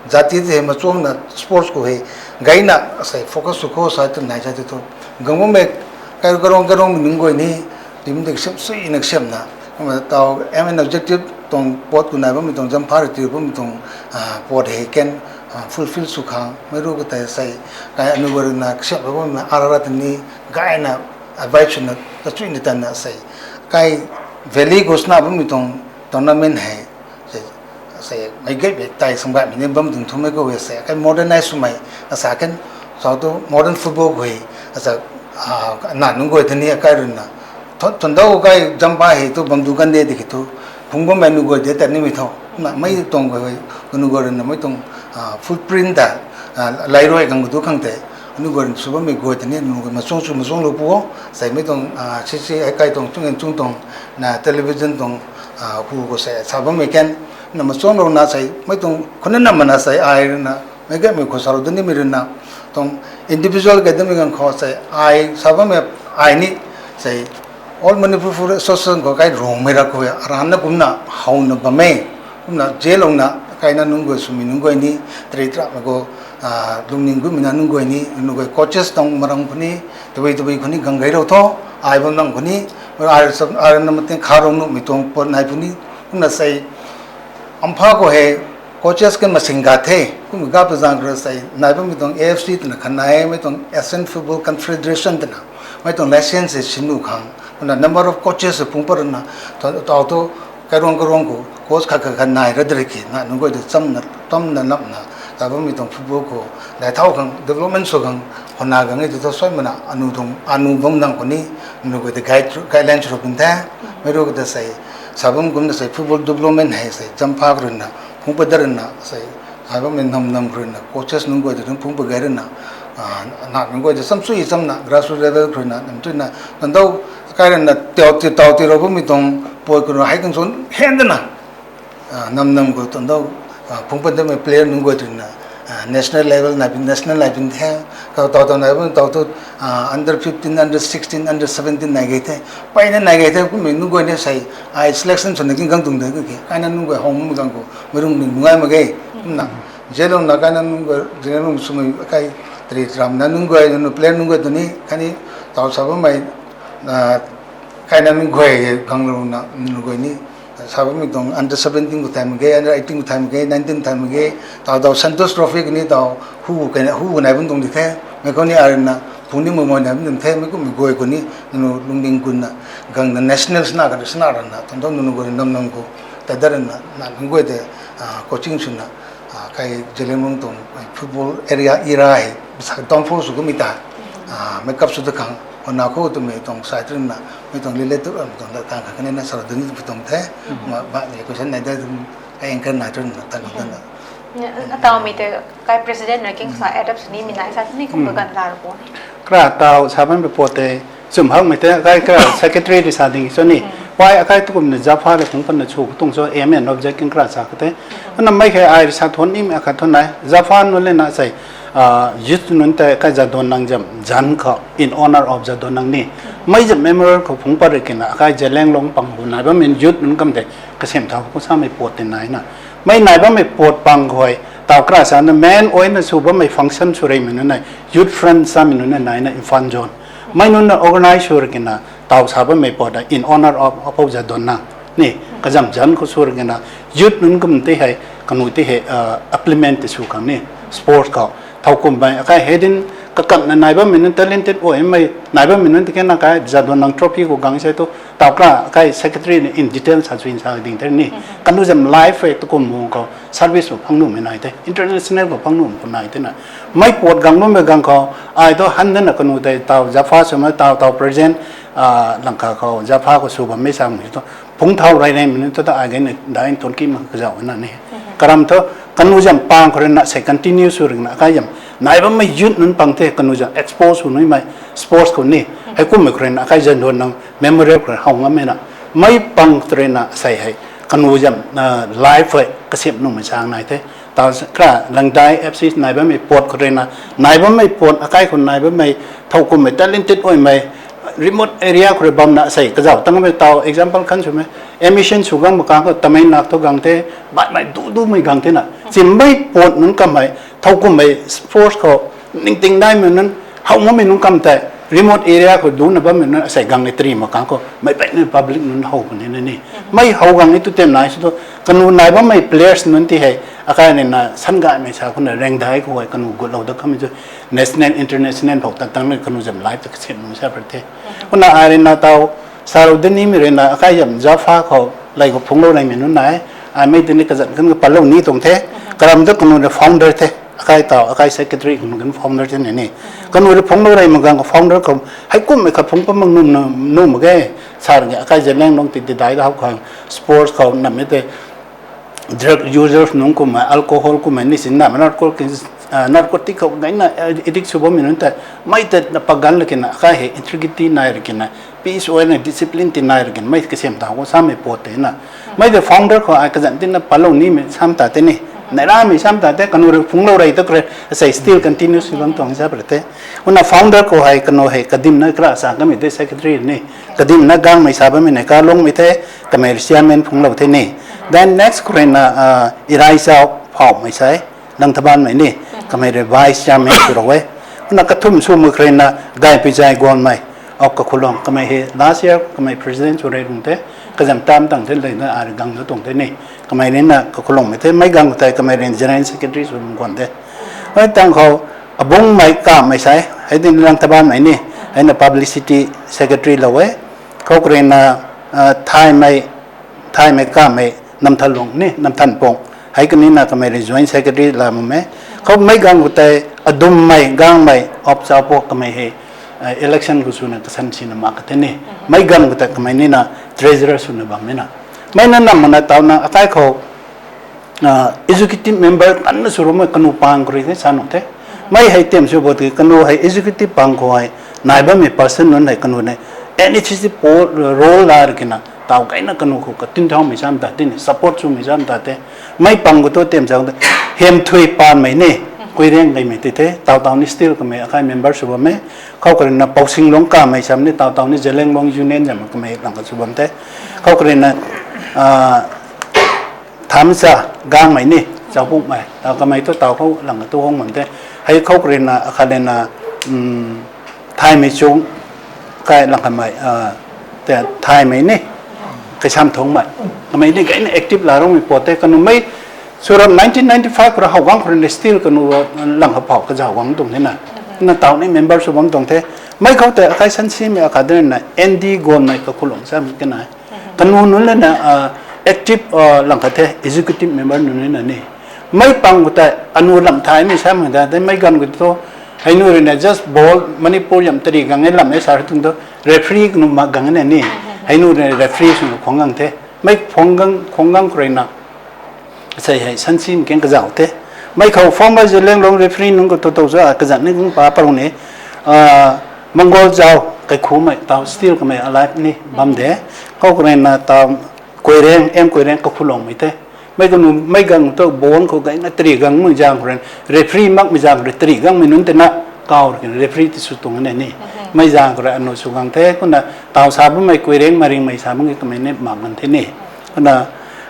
jati tei hei machuangna sports khou hei, gayna sei focus sw khou sa tw nai sa tei thu. Gang bammei, kai kairuang, kairuangmei nunc guay ni, team dik siam, suina kasiamna. Kumna tau aim and objective tuang pot khou nai bammei tuang Jampha rui tiu bammei tuang, ah, pot hei kan, ah, fulfill sw khang. Mei ru khou tei sei, kai anu guay rui na kasiam bammei ara ara tei ni, gayna, advice swna, ta chuina tanna sei. Kai valley khou sna bammei tuang tournament hei, sei, sei, mei gay bei tai sang baihmei ni bam tuang thumei khou hei sei, kai modernize swmei, asa kan, sa tu modern football khou hei, asa, ah, na nunc guay tei ni akai rui na, thon, thon dau kai Jampha hei tu bam du kan de tiki thu, phung bammei nu guay de tat nimei tho. Na mei tuang guay hei, anu guay rui na mei tuang, ah, footprint ta, ah, lai rui khang tu khang tei, anu guay rui sw bammei guay tei ni, anu guay machuang sw machuang lou pu o, sei mei tuang, ah, C C I kai tuang, chung en chung tuang, na television tuang, ah, hu khou sei, sa bammei kan, na machuang lou na sei, mei tuang, khou na na mana sei, ai rui na, mei gaymei khou sa lou dani mei rui na, tuang individual gay damei ganv khou sei, ai, sa bammei, ai ni, sei, All Manipur Football Association khou kai rongmei ra khou, aranna kumna, howna bam e, kumna, zalouna, kaina nunc guay swmei nunc guay ni, tari taramei khou, ah, lungning gutmei na nunc guay ni, nunc guay coaches tuang maram khou ni, tabui tabui khou ni, gang gay rou tho, ai bam nang khou ni, ai, ai na mating kha rou nuhmei tuang pot nai puni, kumna sei, Ampha khou hei, coaches kan masing ga the, kum ga pazang khou sei, nai bammei tuang A F C twna khan nai, mei tuang Asian Football Confederation twna, mei tuang license hei sin nuh khang, kumna number of coaches hei phung pat rui na, tau, tau tu, kairuang kairuang khou, coach khat khat khat nai ra dri ki, na nunc guay tu chamna, tamna namna, ta bammei tuang football khou, nai thau khang, development sw khang, hona khang e tu thu soi mana, anu tuang, anu bam nang khou ni, anu guay tei guide, guideline sw rou pun the, mei ru khou tei sei, sa bam kumna sei, football development hei sei, Jampha khou rui na, phung pat dat rui na sei, sa bammei nam nam khou rui na, coaches nunc guay tei phung pat gay rui na, ah, na nunc guay tei cham sui chamna, grassroot level khou rui na, nam tui na, nandau, kai rui na, tiau ti, tau ti rou bammei tuang, poi khou rui hei kang chun, hen dana, ah, nam nam khou tandau, ah, phung pat datmei player nunc guay tei rui na, ah, national level nai pin, national nai pin the, kau tau tau nai bam tau tu, ah, under fifteen, under sixteen, under seventeen nai gay the, peyna nai gay the, kummei nunc guay ni sei, ai selection swna king gang tuang de, kuki, kaina nunc guay howmei gang khou, mei rung ni nungai mak ge, kumna, zalouna kaina nunc guay, zalouna swmei kai, tari taramna nunc guay, nunc player nunc guay tu ni, khatni, tau sa bammei, ah, kaina nunc guay, gang louna, nunc guay ni, sa bammei tuang under seventeen khou thay mak ge, under eighteen khou thay mak ge, nineteen thay mak ge, tau tau Santosh Trophy khou ni tau, hu, hu nai bam tuang di the, mei khou ni ai rui na, phung ni mei mei nai bam tuang the, mei kummei guay khou ni, nunc lungding gunna, gangna national sna kha sna rana, tandau nunc guay nam nam khou, tat dat rana, na nunc guay tei, ah, coaching swna, ah, kai Zeliangrong tuang, ah, football area era hei, sa downfall sw kummei ta, ah, makeup sw ta khang, hona khou twmei tuang sai twna, mei tuang lile tu, ah, mei tuang da tang kha kane na sa dun ni tu tuang the, ma, ba ni question nai da tu, kai anchor nai twna, ta na, ta na. Atawmei tei kai president na king sa add up sw nimei nai sa ni kum ka gan la ru po ni. Kra tau sa bam pu tei, chum hakmei tei, kai kra secretary rui sa ding cho ni. Why akai tu kumna Jampha le phung patna chu, tuang cho aim and object king kra sa ka tei. Ana mei khe ai rui sa thon nimei akhat thon nai. Jampha nu le na sei. Youth nunc tei akai Jadonang zam zanc khou in honour of Jadonang ni, mei zam memorial khou phungc pat rui kina akai Zeliangrong pang khou nai bammei youth nunc kam tei kasem thau khou samei pat tei naina, mei nai bammei pat pang khou hei taw kra sana main oina sw bammei function sw reymei nunc nei Youth Front samei nunc nei naina Imphal zone mei nunc na organize sw rui kina taw sa bammei pat ta in honour of Apou Jadonang ni kazam zanc khou sw rui kina youth nunc kum tei hei kanu tei hei implement tei sw khang ni sports khou thowkumhmei akai hei din kakatna nai bammei nunc talented oimei nai bammei nunc tei kena akai Jadonang trophy khou gang se tu taw kra akai secretary na in detail sa sw in sa ding the ni kanu zam life hei tukum mung khou service khou phang nuhmei nai the international khou phang nuh khou nai the na mei pat gang bammei gang khou ai tu han dana kanu tei taw Zapfa swmei taw taw present lang kha khou Zapfa khou sw bammei samei tu phungc thau rey reymei nunc tu ta ai gayna dai tunkimei kazauh na ni karam thu kanu zam pang khou rui na sei continue sw rui na akai zam nai bammei youth nunc pang the kanu zam expose sw nuimei sports khou ni heikumhmei khou rui na akai Jadonang memorial khou rui how ngammei na mei pang tw rui na sei hei kanu zam life hei kasem nuhmei sang nai the. Taw kra Langdai F C nai bammei pat khou rui na nai bammei pat akai khou nai bammei thowkumhmei talented oimei remote area khou rui bamna sei kazauh tangmei taw example khan swmei admission sw gang makang khou tamei nak thu gang the baihmei du dumei gang the na chimbei pat nunc kamei thowkumhmei sports khou ningting daimei nunc how ngammei nunc kam tei remote area khou duna bammei nunc asei gang ni tari makang khou mei baihmei public nunc how puni na ni mei how gang ni tu tem nai sw tu kanu nai bammei players nunc tei hei akai ni na sangaymei sa khou na Langdai khou hei kanu gutlou da kamei tu national international phou ta tang ni kanu zam life ta kasem nung sa pat the. Kumna ai rui na taw sarou dinimei rui na akai zam Zapfa khou lei khou phungclou reymei nunc nai aimei tini kazanc kan ka palou ni tuang the. Karam tu kanu na founder the akai taw akai secretary kanu kan founder the ni ni kanu rui phungclou reymei gang khou founder khou heikumhmei khat phungc pat mak nuh mak ge sa rui akai Zeliangrong ti ti dai da how khang sports khou nammei tei drug users nunc kummei alcohol kummei ni sinna narcotic khou gayna addict sw bammei nunc tei mei tei na pagan la kina akai hei integrity nai rui kina peace oina discipline ti nai rui kina mei kasem thau khou samei pat tei na mei tei founder khou ai kazanc tina palou nimei sam ta tei ni nai ramei sam ta tei kanu rui phungclou rey tu kre asei still continue sw bam tuang sa pat the. Kumna founder khou hei kanu hei kadimna kra sa kamei tei secretary ni kadimna Gangmei sa bammei nei Kalungmei the kamei chairman phungclou the ni. Then next khou rui na Iraichao Phaumei sei Langthabanmei ni kamei rui vice chairman sw rou e. Kumna kathumh swmei khou rui na Gaypuizay Gonmei of Kakhulong kamei hei last year kamei president sw rey rung the kazam tam tang the leina ai rui gang na tuang the ni kamei ni na Kakhulongmei the mei gang khou tei kamei rui general secretary sw rung guan the. Mei tang khou Abungmei Kamei sei hei din Langthabanmei ni hei na publicity secretary lou e. Khou khou rui na Thaymei Thaymei Kamei Namthanlung ni Namthanpung hei kani na kamei rui joint secretary la mak e. Khou mei gang khou tei Adummei Gangmei of Chaopok kamei hei election khou swna kasan sina mak ka the ni mei gang khou tei kamei ni na treasurer swna bammei na mei na nam mana taw na akai khou executive member kanna sw rumei kanu pang khou rui the sa nuh the. Mei hei tem sw bo tiki kanu hei executive pang khou hei nai bammei person nunc hei kanu ne any role la rui kina taw gayna kanu khou katin thaumei sam ta tei ni support swmei sam ta the. Mei pang khou tu tem zang te Hemthui Panmei ni Kuireng gaymei tei the taw taw ni still kamei akai member sw bam e. Khou khou rui na Pousinglung Kamei sam ni taw taw ni Zeliangrong Union zam kamei lang ka sw bam the. Khou khou rui na Thamcha Gangmei ni Chaopukmei taw kamei tu taw khou lang ka tu hung bam the. Hei khou khou rui na akhat le na Thaymei Chung kai lang kamei Thaymei ni Kaisam Thungmei kamei ni gayna active la rumei pat the kanu mei sw ram nineteen ninety-five khou rui how gang khou rui na still kanu lang ka phou kazauh gang tuang the na na taw ni member sw bam tuang the. Mei khou tei akai sansimei akhat de na N D Gonmei Kakhulong sam kena kanu nunc le na active lang khat the executive member nunc le na ni mei pang khou tei anu lam thaymei sam ta tei mei ganv khou thu hei nu rui na just ball Manipur yam tari gang e lam e sa tuang thu referee kanu mak gang na ni hei nu rui na referee sw khwang gang the. Mei khwang gang khwang gang khou rui na sei hei sansim keng kazauh the. Mei khou former Zeliangrong referee nunc khou tu tu za kazanc ni kung pa parou ni Mongol Zau Kaikhumei taw still kamei alive ni bam de. Khou khou rui na taw Kuireng M Kuireng Kakhulongmei the Mei kanu mei gang tu ball khou gayna tari gangmei zaeng khou rui, referee makmei zaeng khou rui tari gangmei nunc tei na, kau rui kina referee ti sw tuang ne ni. Mei zaeng khou rui anu sw gang the, kumna taw sa bammei Kuireng Maringmei sa bam ki kamei ni mak gan the ni. Kumna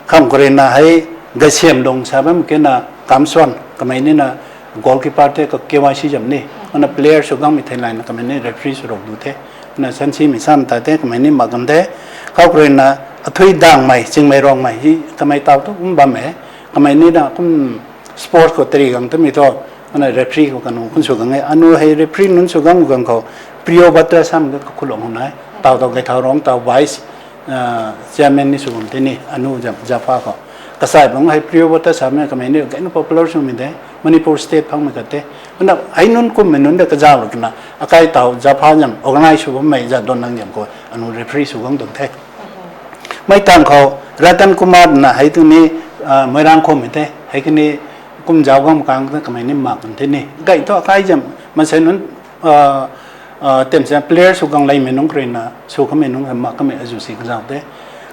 kham khou rui na hei Gasiamlung sa bam ki na Kamsuan kamei ni na goalkeeper the ka K Y C zam ni. Kumna player sw gangmei thei layna kamei ni referee sw rou du the. Kumna sansimei sam ta the kamei ni mak gan the. Khou khou rui na Athui Dangmei, Chingmei Rongmei hi kamei taw tu kum bam e. Kamei ni na kum sports khou tari gang tamei thu, kumna referee khou kanu kum sw gang e. Anu hei referee nunc sw gang gang khou Priyo Batra sam ka kakhulung hou nai. Taw taw Gaithaorong taw vice chairman ni sw bam the ni, anu zam, Zapfa khou. Kasai bang hei Priyo Batra samei kamei ni gayna popular swmei de, Manipur state phangmei ka the. Kumna hei nunc kummei nunc de kazauh rui kina, akai taw Zapfa zam organize sw bammei Jadonang zam khou anu referee sw gang tuang the. Mei tang khou Ratan Kumar na hei tu ni, Moirang khoumei the, hei kani kum zauc gang kang ta kamei ni mak kan the ni. Gay thu akai zam, mansei nunc, tem se player sw gang leymei nunc khou rui na, sw kamei nunc mak kamei azu si kazauh the.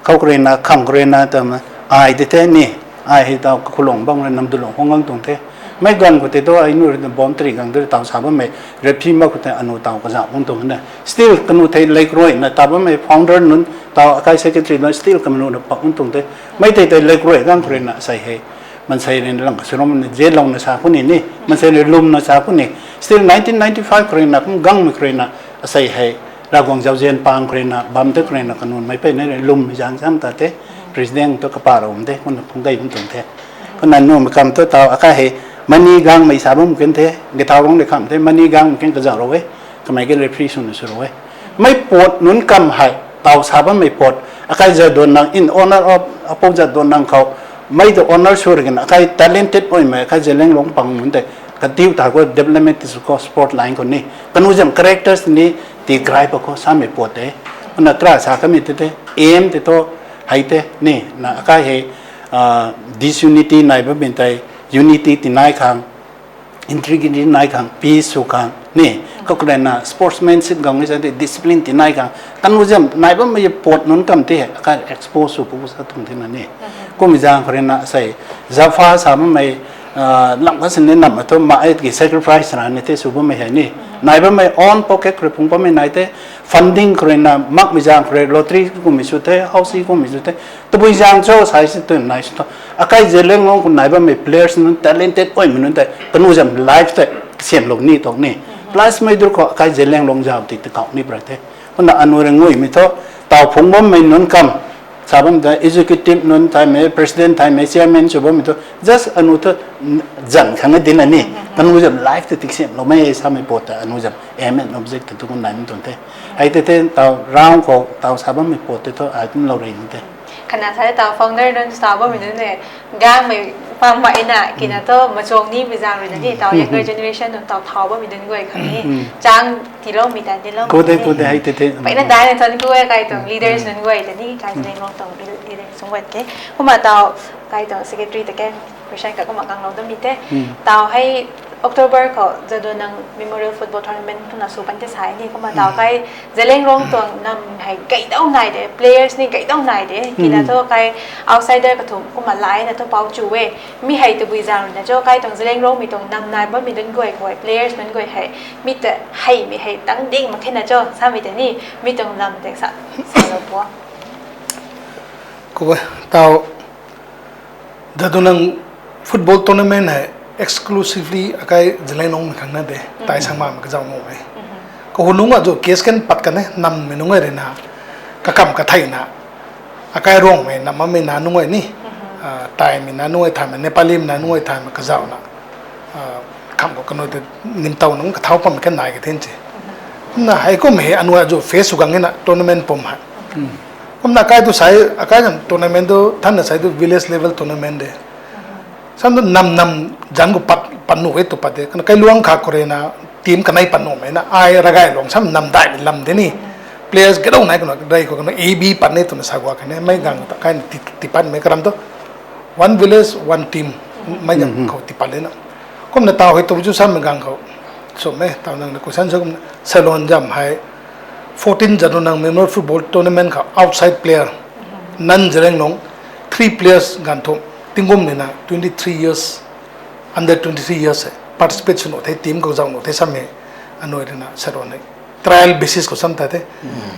Khou khou rui na, kham khou rui na tam, ai ti the ni, ai hei taw kakhulung bang rui nam dulung khang gang tuang the. Mei gang khou tei tu ai nu rui na bom tari gang tu taw sa bammei referee mak khou tei anu taw kazauh bam tuang na. Still kanu thei Leikroi na taw bammei founder nunc taw akai secretary nunc still kanu na pak bam tuang the. Mei tei tei Leikroi gang khou rui na sei hei mansei rui na lang kasuram ni, Zeliangrong na sa khou ni ni, mansei rui lwm na sa khou ni. Still nineteen ninety-five khou rui na kum gangmei khou rui na asei hei Ravguangc Zauzian Pang khou rui na bam the khou rui na kanunmei pey ni rui lwmmei zaeng sam ta the, president tu kapa rou de, kumna phung gay bam tuang the. Kumna numei kam tu taw akai hei Mani Gangmei sa bam kin the, Gaithaorong de kham the, Mani Gangmei kin kazauh rou e, kamei ki referee sw na sw rou e. Mei pat nunc kam hei taw sa bammei pat, akai Jadonang in honor of Apu Jadonang khou, mei tu honor sw rui kina akai talented oimei akai Zeliangrong pang nunc tei katiu ta khou development ti sw khou sport line khou ni kanu zam characters ni tigrai pa khou samei pat e. Kumna kra sa kamei tei tei aim tei thu hei tei ni na akai hei disunity nai bammei tei unity tinai khang, integrity nai khang, peace sw khang ni, khou khou rui na sportsmanship gang ni sa tei discipline tinai khang kanu zam nai bammei pat nunc kam tei hei akai expose sw pu sa tuang the na ni. Kummei zaeng khou rui na sei Zapfa sa bammei lam kha sini nam thu ma e ki sacrifice ra ni tei sw bammei hei ni, nai bammei own pocket khou rui phung bammei nai tei, funding khou rui na makmei zaeng khou rui lottery kummei sw the, house kummei sw the, tabui zaeng cho sai si tu nai sw thu, akai Zeliangrong khou nai bammei players nunc, talented oimei nunc tei kanu zam life tei kasiamlou ni tuang ni. Plus mei dur khou akai Zeliangrong zauc ti tikau ni pra the. Kumna anu rui nguimei thu taw phung bammei nunc kam, sa bam ta executive nunc thaymei, president thaymei, chairman sw bammei thu just anu thu zan khang e din a ni, kanu zam life tei tikasiamloumei samei pat ta anu zam aim and object tei tu kum nai mi tuang the. Hei tei the taw round khou taw sa bammei pat tei thu ai kum lou rei ni the. Khana sa taw founder nunc sa bammei nunc ne, gangmei pam mak e na, kina thu machuang nimei zaeng rui na ni taw younger generation nunc taw thau bammei nunc guay khang ni chang tiiloumei tan tiilou khou de, khou de, hei tei the. Peyna dai na thon khou e kai tuang leaders nunc guay ta ni, kai Zeliangrong tuang leader sung guay ke. Kumna taw kai tuang secretary ta ken question ka kumna kanglou dam ni the. Taw hei October khou Jadonang Memorial Football Tournament twna sw pan the sa ni, kumna taw kai Zeliangrong tuang nam hei gaydau nai de, players ni gaydau nai de, kina thu kai outsider kathumh kumna lai na thu pou chu e. Mi hei tabui zaeng rui na cho kai tuang Zeliangrongmei tuang nam nai bammei nunc guay khou, players nunc guay hei mi ta heimei hei tang ding mak khe na cho samei tei ni, mi tuang lam tei sa, salou pu. Khou e, taw Jadonang football tournament hei exclusively akai Zeliangrongmei khang na de, tai sang makmei kazauh nuh e. Kahu nunc a zu case kan pat kan e, nammei nunc e rui na, kakam katheina, akai Rongmei nam makmei na nunc e ni, taimei na nunc e thaymei, Nepalimei na nunc e thaymei kazauhna, kham khou kanu tei nimtow nunc kathau pam kan nai ka thin se. Kumna hei kum hei anu a zu face sw gang e na tournament pum hei. Kumna akai tu sai, akai zam tournament tu thanna sai tu village level tournament de. Sam tu nam nam zan khou pat, pat nuh e tu pat de. Kana kailuang kha khou rui na team kanei pat nuhmei na ai Ragaylong sam nam daihmei lam de ni. Players gadou nai kanu rei khou kanu A B pat ni twna sa guay kha ni mei gang ta kai na ti, ti patmei karam tu one village, one team mei gang khou ti pat le na. Kumna taw hei tu chu sammei gang khou. Sw me, taw nang na question sw kumna Salon zam hei fourteen Jadonang Memorial Football Tournament khou outside player, non Zeliangrong, three players ganv thu. Tingkum nina twenty three years, under twenty three years e participate sw nuh the, team khou zauh nuh the sam e, anui rina sa ro ne. Trial basis khou sam ta the.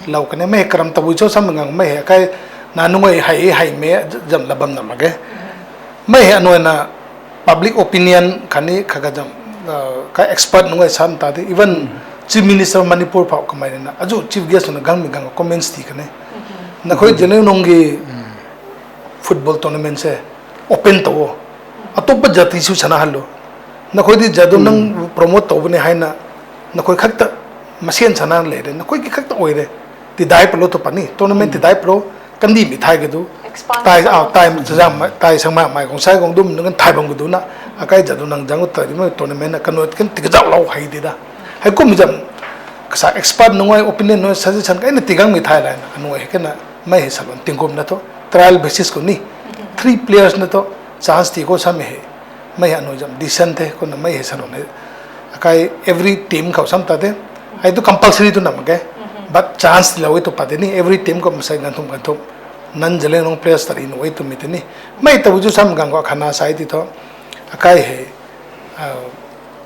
Lou kane mei karam tabui cho sam ngang mei hei kai na nungai hei hei me zam la bam na mak ge. Mei hei anui na public opinion khatni kha ka zam, ka expert nungai sam ta the. Even Chief Minister of Manipur phou kamei rina azu chief guest na gangmei gang comments ti kane. Nakhoi Zeliangrong ki football tournament se open tou o. Atuppa jati su sana hal lo. Nakhoi di jadu nang promote tou bani haina, nakhoi khakta masian sana le de, nakhoi ki khakta oi de. Tidai palo tu pani, tournament tidai palo, kandihmei thai kadu. Expand Tai, palo. ah, tai, zam, tai sangma mai kong sai kong dum nungan thai bam kadu na. Akai jadu nang jang ta di mai tournament na kanu kan tigazau lou hai di da. Hei kum zam, kasa expert nungai opinion nungai suggestion kai na tigangmei thai lai na, anui hei kena, mei hei salon tingkum na thu, trial basis khou ni, three players na thu, chance ti khou sam hei, mei hei anui zam decent the, kumna mei hei salon hei, akai every team khou sam ta de, hei tu compulsory tu nam ke, but chance lou e tu pa de ni, every team khou masai ganthum ganthum, non Zeliangrong players tari nu e tu mi te ni, mei ta bu chu sam gang khou khana sai ti thu, akai hei,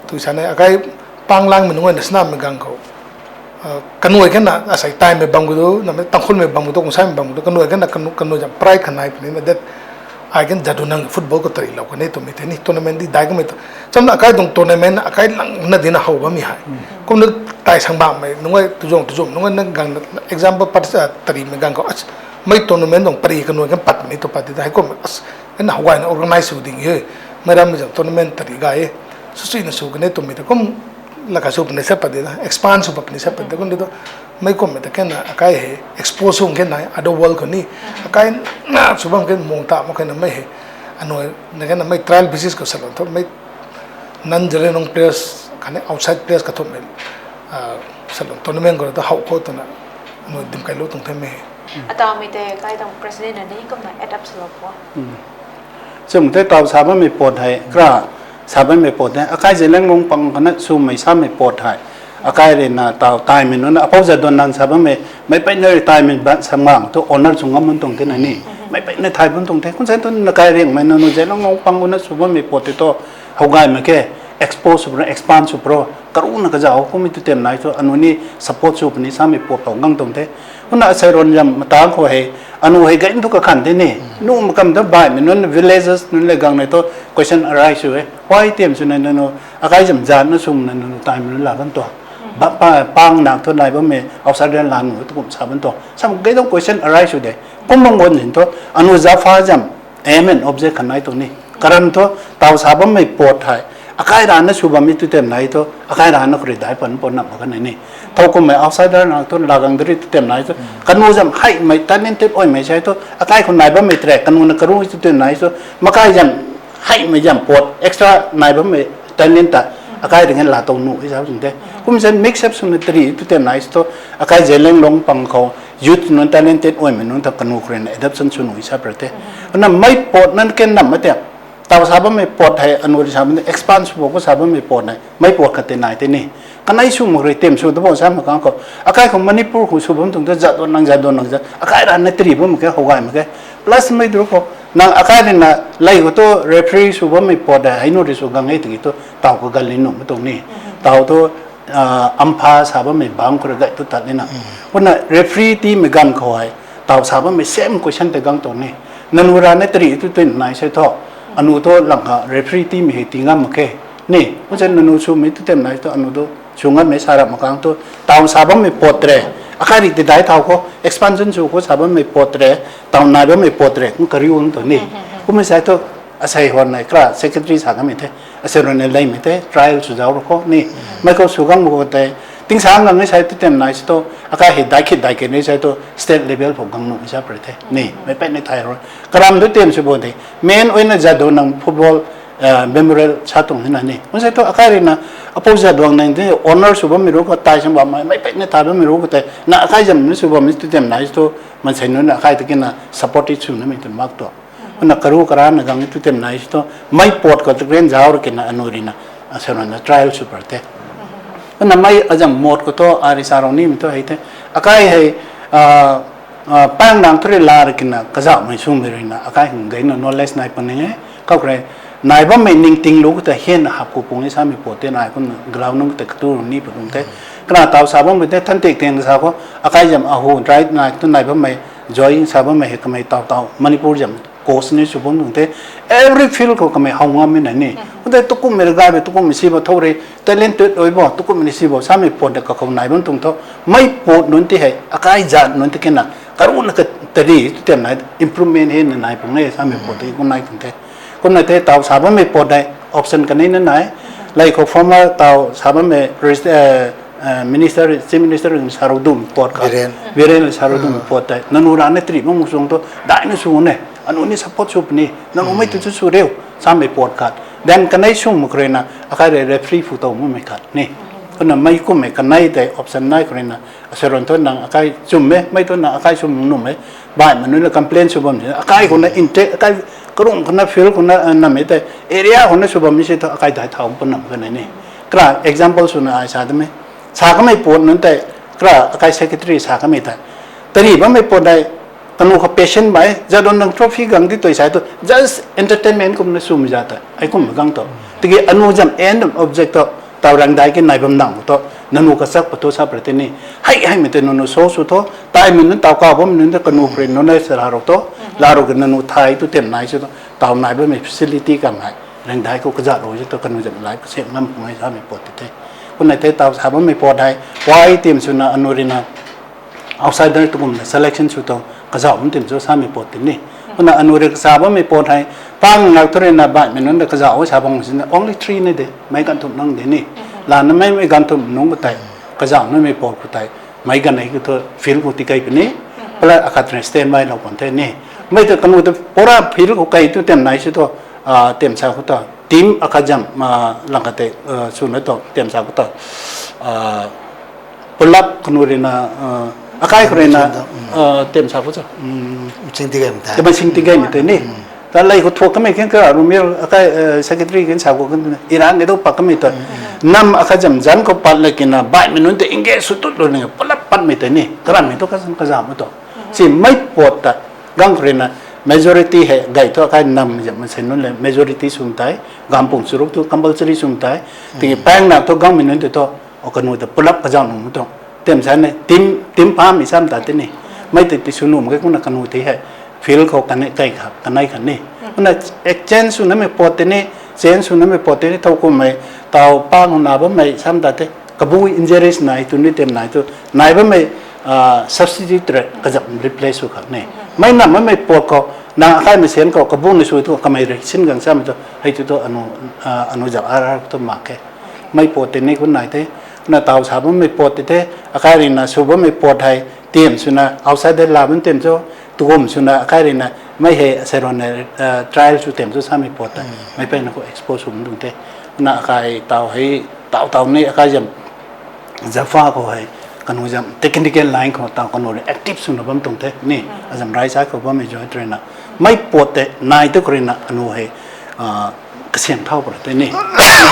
tui sa ne, akai panglangmei nungai na snamei gang khou, kanuai kena asei taimei bam kadu, namei Tangkhulmei bam kadu, kungsaimei bam kadu, kanuai kena kanu, kanu zam pride khanai puni na that, ai kan jadu nang football khou tari lou kane twmei tei ni, tournament di dai kamei tu. Chamna akai tuang tournament na akai lang na dina how bammei hei. Kumna tai sang bammei nungai tuzong tuzom nungai na gang na example pat, tarimei gang khou, mei tournament tuang pari kanuai kan pat puni tu pat di da, hei kum, na how gayna organize sw ding e, mei rammei zam tournament tari gay e, swsuina sw kane twmei ta kum, laka sw puni sa pat di da, expand sw pat puni sa pat di kum di tu, mei kummei ta kena akai hei expose sw kena other world khou ni, akai na sw bam kena mung ta mak kena mei hei, anui na kena mei trial basis khou salon thu mei non Zeliangrong players khatni outside players kathumhmei salon tournament khou ta how khou twna anui dim kai lu tuang the mei hei. Atawmei tei kai tuang president na ni kumna add up swlou po. Chum the, taw sa bammei pat hei kra, sa bammei pat hei akai Zeliangrong pang khana swmei samei pat hei, akai rui na taw taimei nunc na apou Jadonang sa bammei, mei peyna retirement ban sa mang thu honour sw ngam bam tuang the na ni, mei peyna thay bam tuang the, kumsa thu na kai riangmei nunc nu Zeliangrong pang khana sw bammei pat tei thu, how gay mak khe, expose sw pro, expand sw pro, karuna kazauh kummei tu tem nai thu anu ni support sw puni samei pat pou gang tuang the. Kumna asei ron zam matang khou hei, anu hei gay thu kakhan the ni, nu makam thu baihmei nunc villages nunc le gang nei thu question arise sw e, why tem sw na nanu akai zam zan na swmei na nanu taimei nunc la bam tuang, pang nak thu nai bammei outsider la nu tu kum sa bam tuang sam gay tuang question arise sw de. Kum bam gan zin thu anu za pha zam aim and object khan nai tuang ni, karam thu taw sa bammei pat hei akai rana sw bammei tu tem nai thu akai rana khou rui dai pan pat nam mak kha nai ni. Thow kummei outsider na thu lagang dari tu tem nai thu, kanu zam heimei talented oimei sai thu akai khou nai bammei tre, kanu na karu tu tem nai thu, makai zam heimei zam pat extra nai bammei talent ta akai ring la tuang nu i sa tuang the. Kumsa mix up swna tari tu tem nai thu akai Zeliangrong pang khou youth nunc talented oimei nunc ta kanu khou rui na adoption sw nu i sa pra the. Kumna mei pat na ken nam mak te, taw sa bammei pat hei anu rui sa bam expand sw bo khou sa bammei pat hei mei pat khat tei nai tei ni. Kanei sw mak rui tem sw ta bo sa mak kang khou akai khou Manipur khou sw bam tuang the, Jadonang, Jadonang za akai rana tari bam mak khe, how gay mak khe. Plus mei tu khou nang akai rui na lei khou thu referee sw bammei pat hei hei nu rui sw gang e tiki thu taw kagal ni nuh mak tuang ni. Taw thu umpire sa bammei bang khou rui gay tu tat ni na. Kumna referee tiimei ganv khou hei taw sa bammei same question tei gang tuang ni. Nanu rana tari tu tun nai sei thu, anu thu lang kha referee tiimei hei tii ngam mak khe ni. Kumsa nanu swmei tu tem nai thu anu thu sw ngammei sa rap mak kang thu, taw sa bammei pat tre, akai rui tidai thaw khou expansion sw khou sa bammei pat tre, taw nai bammei pat tre kum kariu ang tuang ni. Kummei sai thu asei hwan nei kra secretary sa kamei the, asei rui na leymei the trial sw zauc ru khou ni. Mei khou sw gang mak khou tei, tingsaeng gang ni sai tu tem nai sei thu akai hei dai khit dai khe ni sai thu state level phou gang nuh i sa pra the ni, mei peyna thay ru. Karam thu tem sw bo de, main oina Jadonang football memorial sa tuang ni na ni. Kumsa thu akai rui na apou Jadonang te honour sw bammei ru khou tai sang bammei, mei peyna thay bammei ru khou tei na akai zam ni sw bammei tu tem nai sei thu, mansei nunc na akai ta kina support sw namei twn mak tu. Kumna karu karana gang tu tem nai sei thu, mei pat khou tu ren zauc ru kina anu rui na, asei rui na trial sw pra the. Kumna mei azam mot khou thu ari sa rou nimei thu hei the, akai hei Pang nang thu rui la rui kina kazauhmei swmei rui na akai khang gayna knowledge nai puni e. Kau kre, nai bammei ningting lu khou ta hen hap khou pung e samei pat tei nai kumna ground nunc khou ta katu ni pa kum the. Kana taw sa bammei tei than tik ting sa khou akai zam ahu dry nai tu nai bammei joy sa bammei hei kamei taw taw Manipur zam course ni sw bam tuang the. Every field khou kamei how ngammei na ni. Kum tei tukumhmei rui gay be tukumhmei si bo tho rui talented oi bo tukumhmei ni si bo samei pat ta kakhou nai bam tuang tho. Mei pat nunc ti hei akai zat nunc ti kena karuna katari tu tiam nai improvement hei na nai pung e samei pat tei kum nai tuang the. Kumna tei taw sa bammei pat tei option kanei na nai. Lei khou former taw sa bammei minister, chief minister rui sarou dum pat kha, Biren sarou dum pat tei nanu rana tri bam suang tu daina sw ne, anu ni support sw puni, nanu mei tu chu sw riu samei pat khat then kanei sw mak rui na akai rui referee phu tow makmei khat ni. Kumna mei kummei kanei tei option nai khou rui na asaron thu nang akai chum e, mei thu nang akai sw num e, baihmei nunc na complain sw bam si akai khou na intake akai karung khou na field khou na nammei tei area khou na sw bammei si thu akai dai thau pa nam kanei ni. Kra example swna ai sa damei, sa kamei pat nunc tei, kra akai secretary sa kamei tei tari bammei pat tei kanu kha patient bai jadon nang trophy gang di tui sai tu just entertainment kumna swmei za tei hei kumna gang tu. Tiki anu zam end object tu taw rangdai ki nai bam nang tu nanu kachak pa tu sa pra tei ni. Hei heimei tei nanu show sw tho, taimei nunc taw kaw bammei nunc ta kanu khou rui nunc nai sa la rou tu, la rou ki nanu thai tu tiam nai si tu taw nai bammei facility kam hei rangdai khou kazat rou si tu kanu zam life kasiam ngam pung e samei pat tei the. Kumna tei taw sa bammei pat hei wai tiam swna anu rui na outsider tu kumna selection sw tu kazauh bam tiam sw samei pat tei ni. Kumna anu rui kasa bammei pat hei pang nang thu rui na baihmei nunc ta kazauh sa bam sina only three ni de meic ganv thumh nang de ni. Lana mei mei ganv thumh nunc khou tei kazauh namei pat khou tei meic ganv hei khou thu field khou tikei puni. Pala akhat rui stand by lou pan the ni. Mei ta kanu ta pura field khou kei tu tiam nai si tu tiam sa khou ta team akhat zam lang khat tei swna tu tiam sa khou ta pulap kanu rui na akai khou rui na tiam sa khou ta kama sing tigaymei tei ni. Ta lei khou thuak kamei khen kara rumil akai secretary khen sa khou kan irang e dou pak kamei ta nam akhat zam zan khou pat la kina baihmei nunc tei engage sw tut lou ni pulap patmei tei ni karanmei tu kazam kazam tu si mei pat ta gang khou rui na majority hei gay thu akai nam zam mansei nunc le majority swm tei gampung churuk tu compulsory swm tei tiki pang nang thu gangmei nunc tei thu o kanu ta pulap kazauh num tu tiam sa ni team team pamei sam ta tei ni. Mei tei ti sw num ke kumna kanu tei hei field khou kanei kei kha kanei kha ni. Kumna exchange sw namei pat tei ni, change sw namei pat tei ni thow kummei taw pang na bammei sam ta tei kabu injuries nai tu ni tiam nai tu nai bammei substitute rui kazam replace sw khak ni. Mei nam bammei pat khou nang akaimei sen khou kabu ni sw tu kamei rui sin gang samei tu hei tu tu anu zam arar tu mak khe. Mei pat tei ni kun nai the. Kumna taw sa bammei pat tei the, akai rui na sw bammei pat hei tiam swna outside de la bam tiam cho, tukum swna akai rui na mei hei asei rui na trial sw tiam cho samei pat tei meic peyna khou expose sw bam tuang the. Kumna akai taw hei taw taw ni akai zam Jaffa khou hei kanu zam technical line khou taw kanu rui active swna bam tuang the ni. Azam rai sai khou bammei zoi rui na mei pat tei nai tu khou rui na anu hei kasiam thau pra tei ni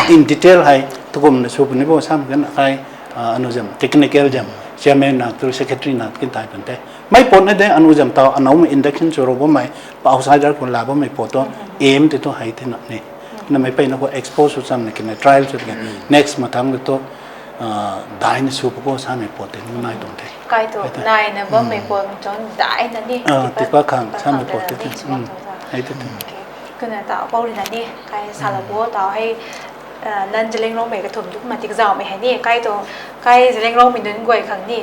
in detail hei tukumna sw puni bo sam kan akai anu zam technical zam chairman na tu secretary na kin tai pan the. Mei pat na de anu zam taw anoumei induction sw rou bammei pa outsider khou la bammei pat tu aim tei tu hei thena ni. Na mei peyna khou expose sw cham na kina trial sw kina next mathang tu daina sw pa khou samei pat tei nai tuang the. Kai tu naina bammei pat chon daina ni tipa khang samei pat tei hei tei tei. Kumna taw pou rui na ni kai salou bo taw hei nan Zeliangrongmei kathumh tu kumna ti kazauhmei hei ni kai tu kai Zeliangrongmei nunc guay khang ni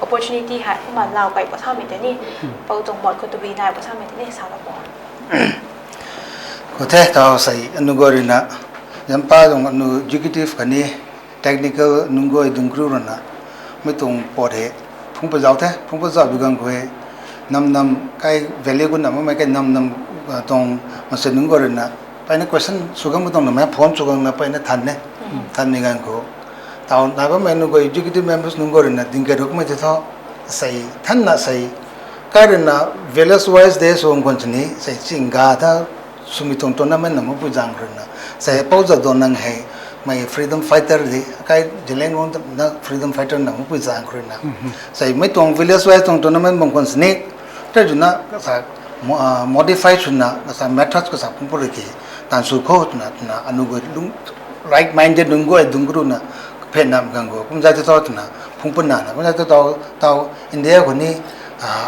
opportunity hei kumna lau kai pa samei tei ni pou tuang mot khou tabui nai pa samei tei ni salou bo. Khou the taw sei anu guay rui na Zampa tuang anu executive khatni technical nunc guay dungc kariu rui na mei tuang pat hei phungc pa zauh the, phungc pa zauh bi gang khou hei nam nam kai value gu nam bammei kai nam nam tuang mansei nunc guay rui na peyna question sw gang ma tuang na mei phone sw gang na peyna than e. Thanmei ganv khou taw nai bammei anu guay executive members nunc guay rui na ding kai rukmei tei thu sei thanna sei kai rui na village wise de sw khwan sini sei chingga tha swmei tuang tournament na mapui zaeng khou rui na sei pou zauh dun nang hei mei freedom fighter de kai Zeliangrong na freedom fighter na mapui zaeng khou rui na sei mei tuang village wise tuang tournament bam khwan sini Tei zuna kasa modify swna kasa methods kasa phungc puri ki tan sw kho twna twna anu gu lung, right minded nunc guay dungc kru na kaphetna gang gu kumza ti tho twna phungc puna na kumza ti tho tau India khou ni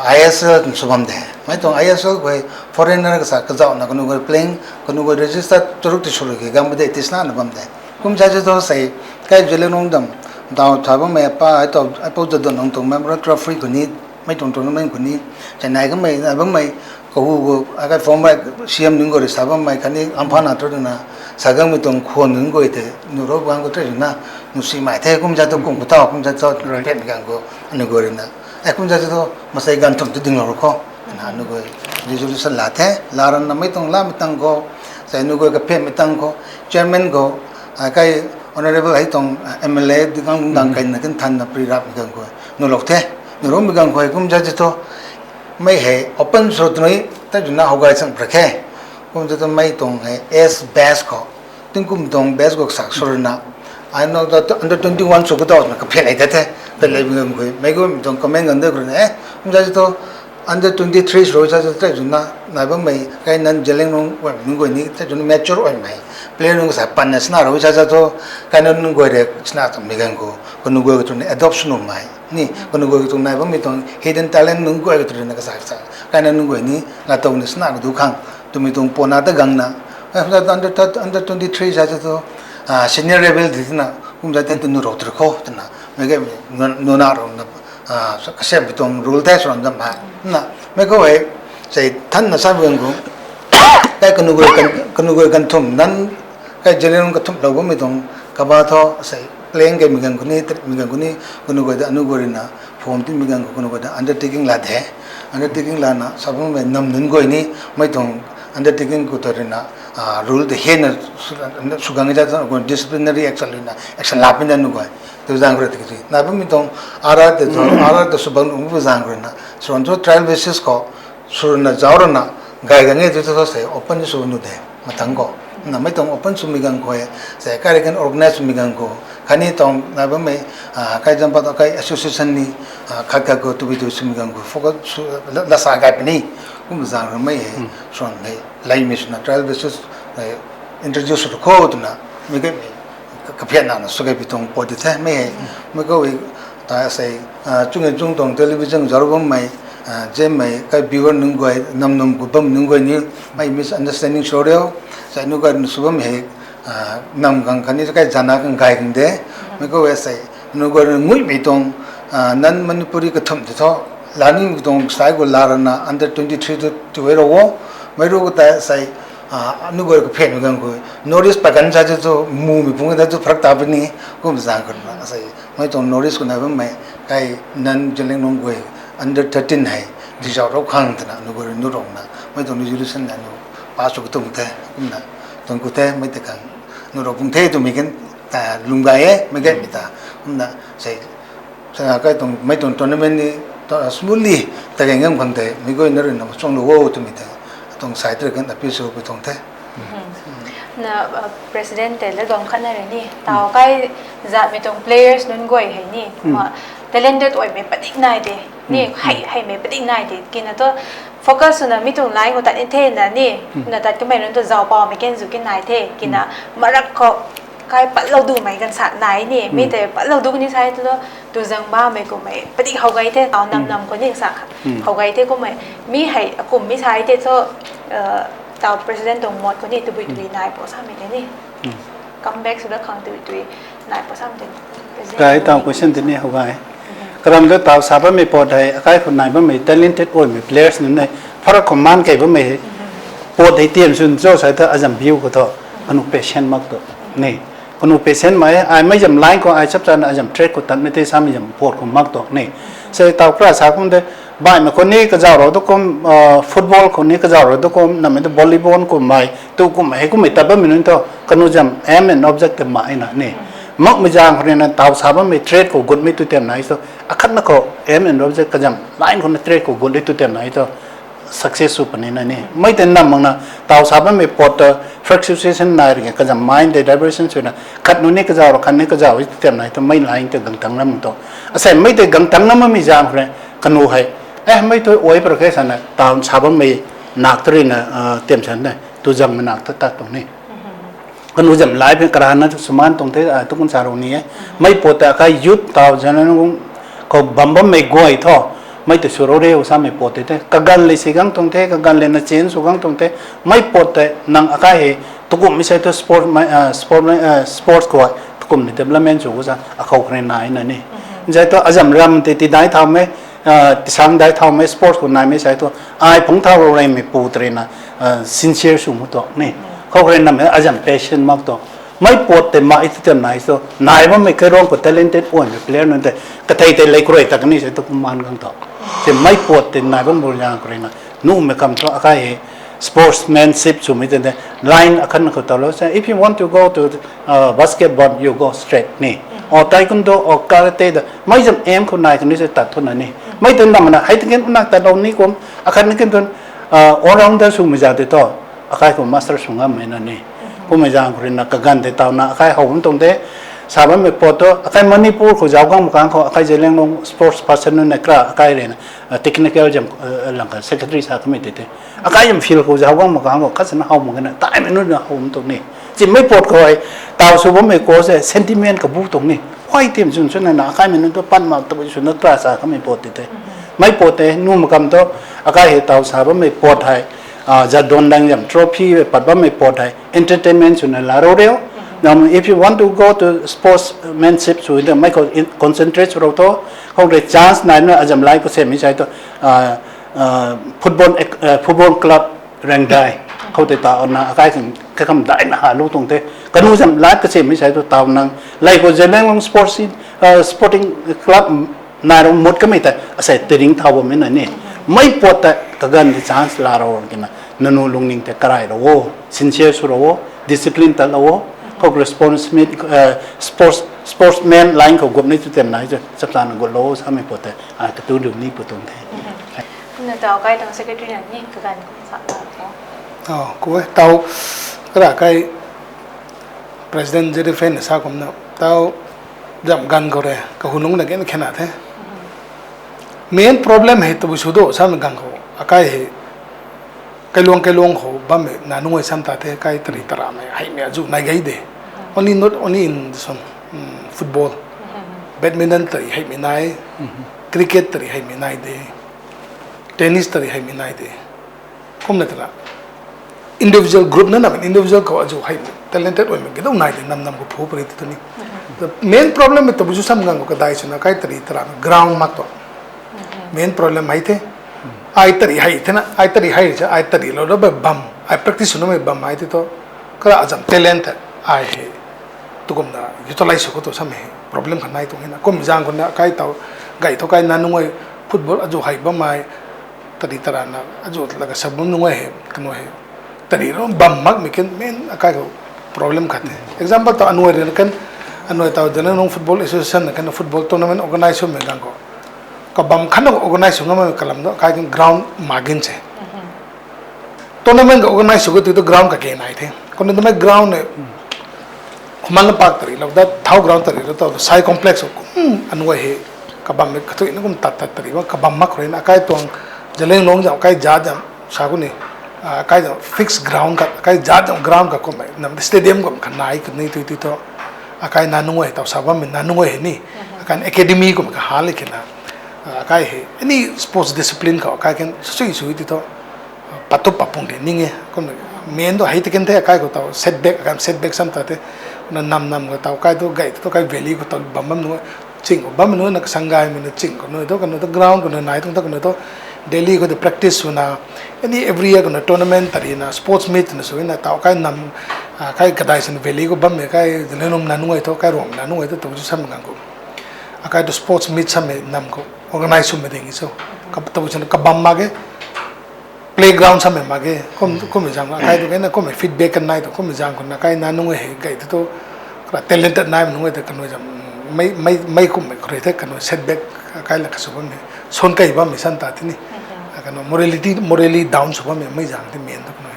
I S L twna sw bam de. Mei tuang I S L khou foreigner kasa kazauhna kanu gu playing kanu gu register charuk ti sw ki gang de tisna na bam de. Kumza ti tho sei kai Zeliangrong dam dau tha bammei pa ai tau ai pau jadon nung tuang member trophy khou ni mei tuang tournament khou ni chai nai kamei nai bammei kahu gu akai former C M nunc gu rui sa bammei khatni Amphan Ator na sa gangmei tuang khwan nunc guay tei nu rou bang khou tei rui na nu simei the kumza tu kum khou tau kumza tu pet gang khou anu gu rui na ai kumza tu masei ganv thumh tu dinglou khou na anu gu resolution la the la ran na mei tuang lamei tang khou sei anu gu kaphetmei tang khou chairman khou akai honourable hei tuang M L A di gang dang kai na kin than na pri rapmei gang khou nu lou the nu roumei gang khou kumza ti tho mei hei open sw tnui tei zuna how gay chang pra khe. Kumza tu mei tuang hei S best khou tingkum tuang best khou sak sw rui na ai no under twenty one sw khou tau na kaphet lei the the pet lei gang khou mei gu mei tuang comment gang de khou rui na e kumza ti tho under twenty three sw rui sa tei zuna nai bammei kai nan Zeliangrong guay nunc guay ni tei zuna mature guay mei player nunc kasa pan na sna rui sa sa tho kai nan nunc guay rui sna tuang mei gang khou kanu guay ka tuang adopt sw numei ni kanu guay ka tuang nai bammei tuang hidden talent nunc guay ka tuang na kasa kasa kai nan nunc guay ni na tuang ni sna ka du khang twmei tuang puna ta gang na under under twenty three sa sa tho senior level di na kumza ti tu nu rou tru kho twna mei ge nuna rou na kasemei tuang rule the sw ram zam hei na mei khou hei sei than na sa gang khou kai kanu guay ganv thumh nan kai Zeliangrong kathumhlou bammei tuang kaba tho sei playing kamei gang khou ni mei gang khou ni kanu guay ta anu gu rui na form timei gang khou kanu guay ta undertaking la de. Undertaking lana sa bammei nam nunc guay ni mei tuang undertaking khou ta rui na rule ta hena sw gang ta disciplinary action rui na action la pin da nu guay tu zang khou rui ti nai bammei tuang ara te tu ara ta sw bang nunc bu zang rui na sw ram tu trial basis khou sw rui na zauc rui na gay gang e tu tho sei open sw nu de matang khou na mei tuang open swmei gang khou sei kai rui kan organize swmei gang khou khatni tuang nai bammei kai zam pat kai association ni khat khat khou tubui tu swmei gang khou focus lasa gay puni kum zang rui mei hei sw ram hei leimei swna trial basis introduce sw kho twna mei ge kaphetna na sw gay pi tuang pot di the mei hei mei khou ta sei chung e chung tuang television zauc bammei zemei kai viewer nunc guay nam nunc gu bam nunc guay ni mei misunderstanding sw riu sei nu guay sw bam hei nam gang khatni kai zana khang gay khang de mei khou e sei nu guay nguimei tuang nan Manipuri kathumh ti tho laningmei tuang sai gu la rana under twenty three tu tu e rou o mei rui ta sei anu guay kaphetmei gang khou North East pakan sa tu mumei phungc ta tu pharak ta puni kum zang khou na sei mei tuang North East khou nai bammei kai nan Zeliangrong guay under thirteen hei di zauc rou khang twna nu guay rui nu rou na mei tuang resolution na nu pass sw katung the kumna tuang khou the mei tei khang nu rou pung the twmei kan lung gay e mei gaymei ta kumna sei kai tuang mei tuang tournament ni smoothly ta gang ngam khang tei mei guay na rui na chuang lou o twmei tei tuang sai tei kan appeal sw pi tuang the. Na president tei la duang khat na rui ni tau kai zatmei tuang players nunc guay hei ni talented oimei padik nai de ni hei heimei padik nai de kina tu focus swna mi tuang line khou tat ni the na ni na tat kamei nunc tu zauc paumei kan zu ki nai the kina marak khou kai patlou dumei ganv sa nai ni mi tei patlou du ni sai tu tu zang bammei kummei padik how gay the tau nam nam khou ni sa how gay the kummei mi hei akum mi sai tei thu tau president tuang mot khou ni tabui tabui nai po samei tei ni come back sw da khang tabui tabui nai po samei tei kai tau question tei ni how gay karam tu tau sa bammei pot hei akai khou nai bammei talented oimei players nunc hei pharak khou maan kei bammei pot hei tiam swn cho sai thu azam view khou thu kanu patient mak tu ni kanu patient mei ai mei zam line khou ai chap chana azam track khou tatmei tei samei zam pot khou mak tu ni sei tau kra sa kum de baihmei khou ni kazauh rou tu kum football khou ni kazauh rou tu kum namei tu volleyball kummei tu kummei hei kummei tat bammei nunc thu kanu zam aim and object tei mai na ni makmei zaeng khou rui na tau sa bammei trade khou gutmei tu tiam nai thu akhatna khou aim and object kazam line khou na trade khou gut e tu tiam nai thu success sw puni na ni mei tei nam makna tau sa bammei pot ta fluctuation nai rui kazam mind tei diversion swna khat nu ni kazauh rou khat ni kazauh e tu tiam nai thu mei line tei gang tang nam tu asei mei tei gang tang nam mei zaeng khou rui kanu hei Eh, mei tu oi par ke sana town sa bammei nak tu rina, ah, tiam san ne. Tu zam mei nak tu tat tuang ni. Kanu zam lai pen karana tu suman tuang the, ah, tu kun sa rou ni e. Mei pot ta akai youth tau zan nung khou bam bammei guay tho. Mei tu sw rou re u samei pot te te. Kaganv le si gang tuang the, kaganv le na chen sw gang tuang the. Mei pot te nang akai he tukum mi sai tu sport, ah, sport, ah, sports khou tukum ni development sw gu sa akhou kre nai na ni. Zai tu azam ram te ti dai thau me, ah, tisang dai thau me sports khou nai me sai tu ai phung thau rou rei mei pu tre na, ah, sincere sw mu tuak ni. Khou kre na me azam passion mak tuak. Mei pot te ma i tu tem nai tu nai bammei kairuang khou talented oi mei player nunc te kathei te lei kurei tak ni sai tu kum man gang tuak. Te mei pot te nai bam bu zang kurei na. Nu mei kam tu akai he sportsmanship sw mei te te line akhan khou tau lo sa, if you want to go to, uh, basketball, you go straight ni. O taekwondo, o karate da. Mei zam aim khou nai kani se tat thu na ni. Mei te nam na, hei te ken nak tat lo ni kum, akhan ni ken tun, uh, all rounder sw mei za te to. Akai khou master sw ngam mei na ni. Kum mei zang khou rina kaganv te tau na, akai how bam tuang te. Sa bammei pot tu, akai Manipur khou zau gang makang khou, akai Zeliangrong sports person nunc na kra, akai rina, uh, technical zam, uh, lang ka secretary sa kamei te te. Akai zam field khou zau gang makang khou, khat sana how mak na, tai mei nunc na how bam tuang ni. Chi mei pot khou ai, tau sw bammei khou se sentiment ka bu tuang ni. Huay tim sun sun na, akai mei nunc tu pan mak tu sw na kra sa kamei pot te te. Mei pot te, nu makam tu, akai he tau sa bammei pot hei, ah, zat don dang zam trophy pat bammei pot hei, entertainment sw na la rou reu. Nam, if you want to go to sportsmanship sw de, mei khou in-, concentrate sw rou tho, khou de chance nai na azam lai khou se mi sai tu, ah, ah, football, ah, football club rang dai, khou te tau na akai khang kakam dai na ha lu tuang te. Kanu zam lai ka se mi sai tu tau nang, lai khou Zeliangrong sports, ah, sporting club nai rou mut kamei ta, asei tiring thau bam na ni. Mei pot ta kaganv di chance la rou kina, nanu lungning te karai rou o, sincere sw rou o, discipline tat lou o, khou responsibility, eh, sports, sportsman line khou gup ni tu tem nai chu, chap ta na gup lou o, samei pot te, ah, katu lu ni pu tuang the. Na tau kai tuang secretary na ni kaganv kum sa la ko. Oh, ko tau, kara kai, President Zerifen sa kumna, tau zam ganv khou re, kahunungc na gen khena the. Main problem hei tabui sw do samei ganv khou, akai hei, kailuang kailuang khou bammei na nungai sam ta the, kai tari taramei, heimei azu nai gei de. Only, not only in this one, mm, football. Badminton tari heimei nai, cricket tari heimei nai de, tennis tari heimei nai de. Kumna twna individual group na nam individual khou azu hei talented oimei kidau nai de nam nam khou phu pari ti tu ni. The main problem hei tabui sw sam ganv khou kadai swna kai tari tara ground mak tu. Main problem hei the. Ai tari hei the na, ai tari hei cha, ai tari lou lou bai bam, ai practice sw namei bam hei ti tu. Kara azam talent ai hei tukumna utilize sw khou tu sam hei problem kha nai tuang hei na. Kum zang khou na kai tau, gay thu kai na nungai football azu hei bammei, tari tarana azu laga sa bam nungai hei, kanu hei. Tari rou bam makmei ken main akai khou problem khat the. Example tau anuai rui na kan, anuai tau dana nung football association na kan football tournament organize swmei ganv khou, kabam khatna organize sw ngammei kalam tu akai kan ground mak gin se. Tournament ka organize sw khou tu tu ground kage nai the. Kumna twmei ground e, Khuman Lampak tari lou da, thau ground tari lou tau, Sai Complex khou kum anuai hei, kabammei kathuina kum tat tat tari bam, kabam mak khou rui na akai tuang, Zeliangrong zam, akai zat zam, sa khou ni, ah, akai zam fixed ground khat, akai zat zam ground khat kummei, nam stadium kum kha nai kani tui tui thu, akai na nungai tau sa bammei na nungai hei ni, akai academy kum kha hal kina, ah, akai hei, any sports discipline khou, akai kan sui sui ti thu, pat tu pat pung de ning e, kum main tu hei ti kan the, akai khou tau setback, akai setback sam ta the, na nam nam khou tau, kai tu gay tu kai valley khou tau bam bam nu, ching khou bam nu na kasang gaymei na ching khou nu tu, kanu tu ground khou na nai tuang tu, kanu tu daily khou tu practice swna, any every year khou na tournament tari na, sports meet na sw na tau, kai nam, ah, kai kadai sin valley khou bammei, kai Zeliangrong na nungai thu, kai Ruang na nungai thu, tu chu sam gang khou. Akai tu sports meet sammei nam khou organize swmei ding so. Kap tu chu kabam mak ge, playground sammei mak ge, kum, kummei zang, akai tu kena kummei feedback kan nai tu, kummei zang khou na kai na nungai hei gay tu tu, kara talented naimei nungai tu kanu zam, mei, mei, mei kummei khou rui the kanu setback, akai la kasw bammei, son kai bammei san ta ti ni. Kanu morality, morally down sw bammei, mei zang ti main tu kanu.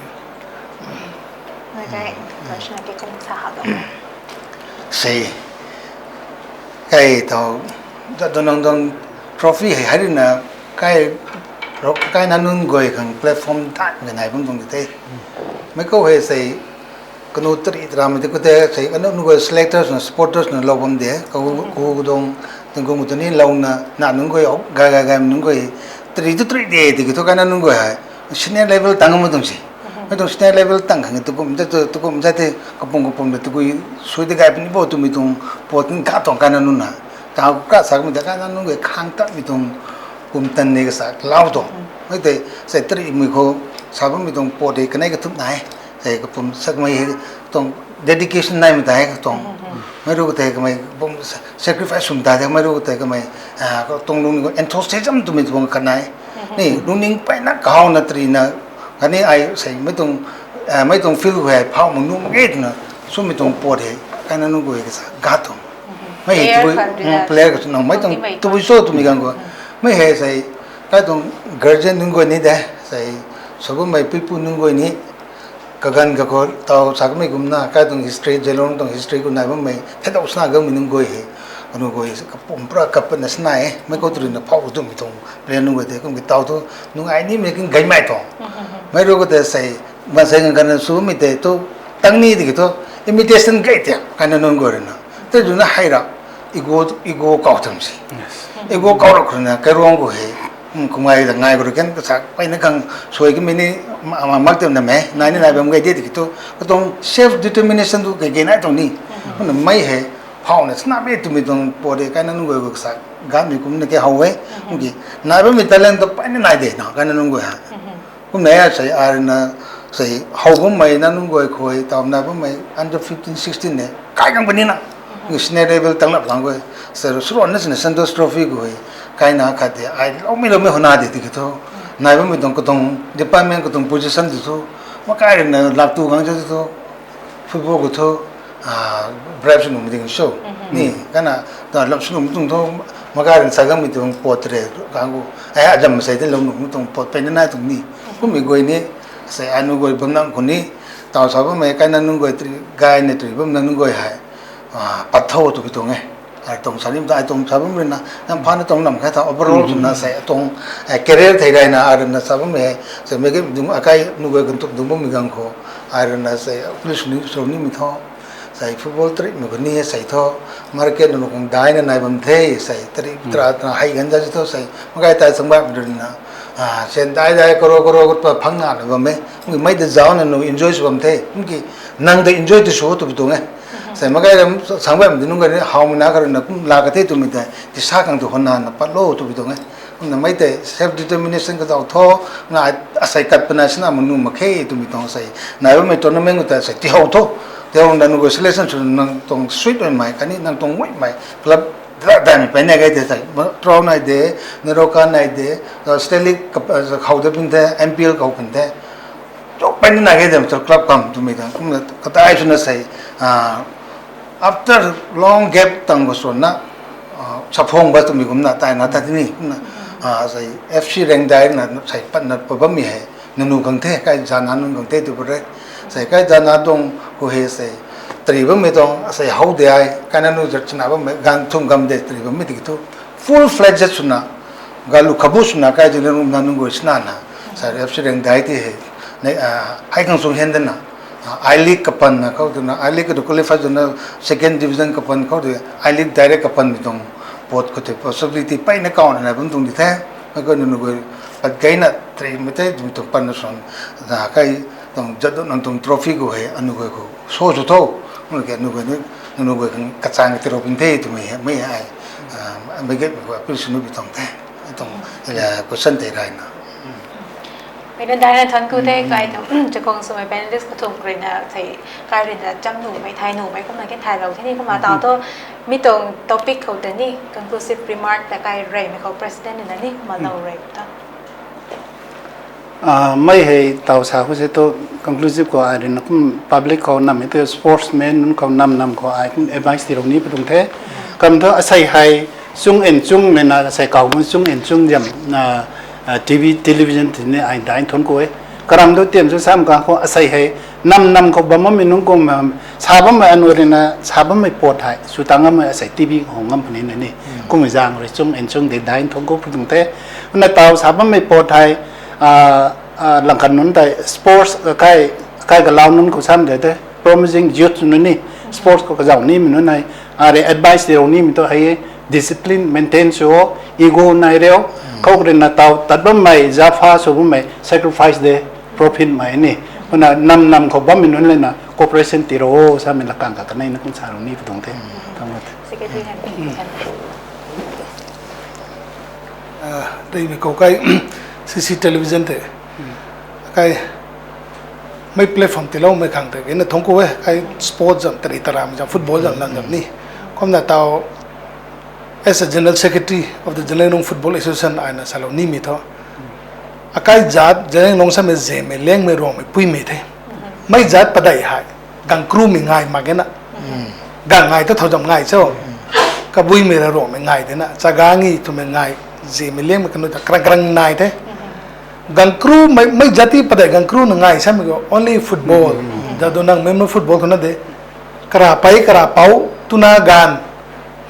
Ngai kai, personal ke kum sa ha do. Sei. Kai tho, da don nang don trophy hei hai rui na, Kai, rok kai na nunc guay khang platform tan kanei bam tuang di the. Mei khou hei sei, kanu tari tara mei di khou tei sei kanu nunc guay selectors na supporters na lou bam de, kou kou dong, tingkum tu ni lou na, na nunc guay, gay gay gay nunc guay, tari tu tari de, di ki thu kai na nunc guay hei senior level tang ma tuang si. Mei tuang senior level tang khang tukum ta tukum ta the, kapum kapum de tu kui sui de gay puni bo twmei tuang, pot kin ka tuang kai na nunc na. Tau ka sa mi da kai na nunc guay khang ta mi tuang pum tan ni ka sa lau tuang. Mei tei sei tari mei khou sa bam mi tuang pot de kanei ka thup nai. Sei kapum sak mei hei tuang dedication nai mei ta hei ka tuang. Mei ru ka tei kamei bum sacrifice sum ta de, mei ru ka tei kamei, ah, ka tuang lung ni ko enthusiasm twmei tuang khat nai. Ni lungning peyna kahaw na tari na, kani ai sei mei tuang, ah, mei tuang field khou hei phau mak nuh mak ge twna swmei tuang pot hei kai na nunc guay ka sa ga tuang. Mei hei player tui, khat rui na player ka sw nang mei tuang timei tabui cho twmei gang khou. Mei hei sei kai tuang guardian nunc guay ni de, sei sa bammei puipu nunc guay ni, kaganv kakhou tau sa kamei kumna kai tuang history, Zeliangrong tuang history khou nai bammei thei dau sna gammei nunc guay hei, kanu guay kapum pura kapatna sna e, mei khou tari na phau twmei tuang player nunc guay de kum ki tau thu nunc ai nimei kin gaymei tuang. Mei ru ka tei sei, maansei nganv kan sw mei tei thu tang ni di ki thu imitation gay tia kai na nunc guay rui na. Tei rui na hei ra ego, ego kau tham si. Ego kau ra khou na kai ruang khou hei, kum ai da ngai khou rui kan ka sa peyna khang sui kamei ni, ma, ma, mak tam na mei, nai ni nai bam gay de di ki thu, ka tuang self determination tu kage nai tuang ni. Kumna mei hei phau na sna mei twmei tuang pot de kai na nunc guay khou ka sa ganmei kumna ke how e. Kum ki nai bammei talent tu peyna nai de na kai na nunc guay ha. Kumna a sei ai rui na sei how bammei na nunc guay khou tau nai bammei under fifteen, sixteen ne kai kang puni na. Senior level tang lap lang guay sei sw ran na sina Santosh Trophy khou kai na khat de ai loumei loumei hou na de di ki thu. Nai bammei tuang katuang department katuang position di thu, makai rui na lap tu gang cha di thu, football khou thu, ah, bribe sw nuh mei ding show ni kana ta lap sw nuh mei tuang thu, makai rui sa gammei tuang pot re kang khou, ai azam sei de lou nuh mei tuang pot peyna nai tuang ni. Kummei guay ni sei anu guay bam nang khou ni, tau sa bammei kai na nunc guay tari, gay na tari bam na nunc guay hei, ah, pat tho twpui tuang e. Ai tuang sa nim ta ai tuang sa bam rui na nam pha na tuang nam khe tha overall swna sei tuang, eh, career thei rayna ai rui na sa bammei hei sei mei ge dung akai nunc guay kan tup dung bammei gang khou, ai rui na sei police ni sw nimei tho, sei football tari mei khou ni sei tho, market nunc khang dai na nai bam the sei tari tara tara hei gan za tho sei makai tai chang bammei rui na, ah, sen dai dai karo karo pa phang na na bam e. Mei ta zauc na nu enjoy sw bam the. Kum ki nang ta enjoy tu sw twpui tuang e. Sei makai ram sang bammei di nunc guay ni howmei na ka rui na kum la ka the twmei tei tisa khang tu hon na na pat lou twpui tuang e. Kumna mei tei self determination ka zauc tho, na asei kat pana sina mak nuh mak khe twmei tuang sei. Nai bammei tournament khou ta sei tihow tho. Tihow na nunc guay selection sw nang tuang sweet oi mei kani nang tuang muimei club da daimei peyna gay de sei. Pro nai de, NEROCA nai de, State League khou de pun the, MPL khou pun the. Chuk peyna nai gay de club kham twmei ta kumna katai swna sei, ah, after long gap tang khou sw na, ah, saphung ba twmei kumna tai na ta tini kumna, ah, sei FC Raengdai na sei patna pa bammei hei nanu khang the, kai zana nunc khang the tw pare. Sei kai zana tuang khou hei sei tari bammei tuang sei how de ai, kai na nunc zat chana bammei gan thum gam de tari bammei tiki thu full fledged swna galu khabu swna kai zina nunc na nunc guay sina na sei FC Raengdai ti hei, ne, ah, hei khang sung hen de na, ah, I-League kapan na khou twna, I-League ka tu qualify twna second division kapan khou tu I-League direct kapanmei tuang pot khou tei possibility peyna kau na nai bam tuang di the. Mei khou nunc guay pat gayna tari mei tei twmei tuang pan na swan, na kai tuang zat nang tuang trophy khou hei anu guay khou show sw tho. Nunc guay, nunc guay, nunc guay khang kachang tiro pun the twmei hei mei ai, ah, mei ge khou appeal sw nuh pi tuang the. Tuang, eh, question tei rayna. Mei nunc daina thank you the, kai tu, chakong swmei panelist kathumh rui na thei, kai rui na cham nuhmei, thay nuhmei kumna kin thaylou the ni kumna tau tu, mi tuang topic khou ta ni conclusive remark ta kai reymei khou president rui na ni kumna lou rey ta. Ah, mei hei tau sa khou se tu conclusive khou ai rui na kum public khou nam e tu sportsman nunc khou nam nam khou ai kum advice tirou ni pi tuang the. Kam thu asei hei chung en chungmei na asei kau bam chung en chung ziam na, ah, TV, television ti ni ai dai nthuan khou e. Karam tu tiam chu sam kang khou asei hei nam nam khou bam bammei nunc kum, ah, sa bammei anu rui na sa bammei pot hei sw tang ngammei asei TV khou ngam puni na ni. Kummei zaeng rui chung en chung de dai nthuan khou pi tuang the. Kumna taw sa bammei pat hei, langkhat nunc tei sports kai, kai galau nunc khou sam de te, promising youth nunc ni sports khou kazauh nimei nunc hei, arui advice tirou nimei tu hei, discipline maintain sw o, ego nai riu, khou ruina taw tat bammei, zapha sw bammei, sacrifice de, profit mei ni. Kumna nam nam khou bammei nunc lana cooperation tirou o samei lakang kha kaneina kum sa rou ni pu tuang the. Reymei khou kai C C television tei kai mei platform tiiloumei khang tei kena thangc ku e, kai sports zam, tari taramei zam, football zam, lan zam ni. Kumna taw as a General Secretary of the Zeliangrong Football Association aina salou nimei thu, akai zat Zeliangrong samei zemei, liangmei, ruangmei, puimei the. Mei zat padeih hei gang krumei ngai mak e na. Gang ngai ta thau zam ngai cho. Kabuimei ra ruangmei ngai de na. Chagangi twmei ngai, zemei, liangmei kanu ta krang krang nai the. Gang kru, mei, mei zat padeih gang kru na ngai samei khou only football. Jadonang member football khou na de. Kara pei, kara pou, tuna ganv,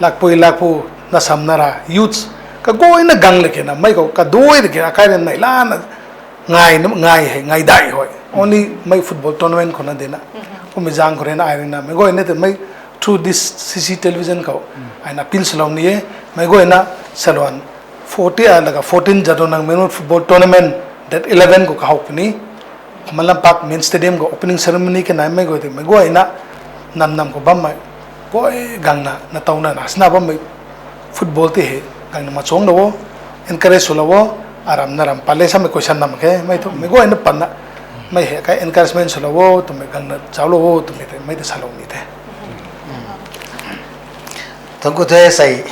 lakpui lakpu, na sam na ra youths kaguayna gang le kena mei khou kadui de kena akai rui neihla na ngai, ngai hei, ngai dai hoi. Only mei football tournament khou na de na. Kummei zaeng khou ruina ai ruina meic guayna tei mei through this C C television khou aina appeal swlou ni e. Meic guayna salou, fourteen, laga fourteen Jadonang member football tournament date eleven khou kahow puni. Khuman Lampak main stadium khou opening ceremony kanaimei guay tei meic guayna nam nam khou bammei guay gangna na tawna na sna bammei football tei hei gangna machuanglou o, encourage swlou o, aram na ram pat le samei question nam khe mei thu meic guayna patna mei hei kai encouragement swlou o twmei gangna zauclou o twmei tei mei tei salou ni the. Thangc ku the sei,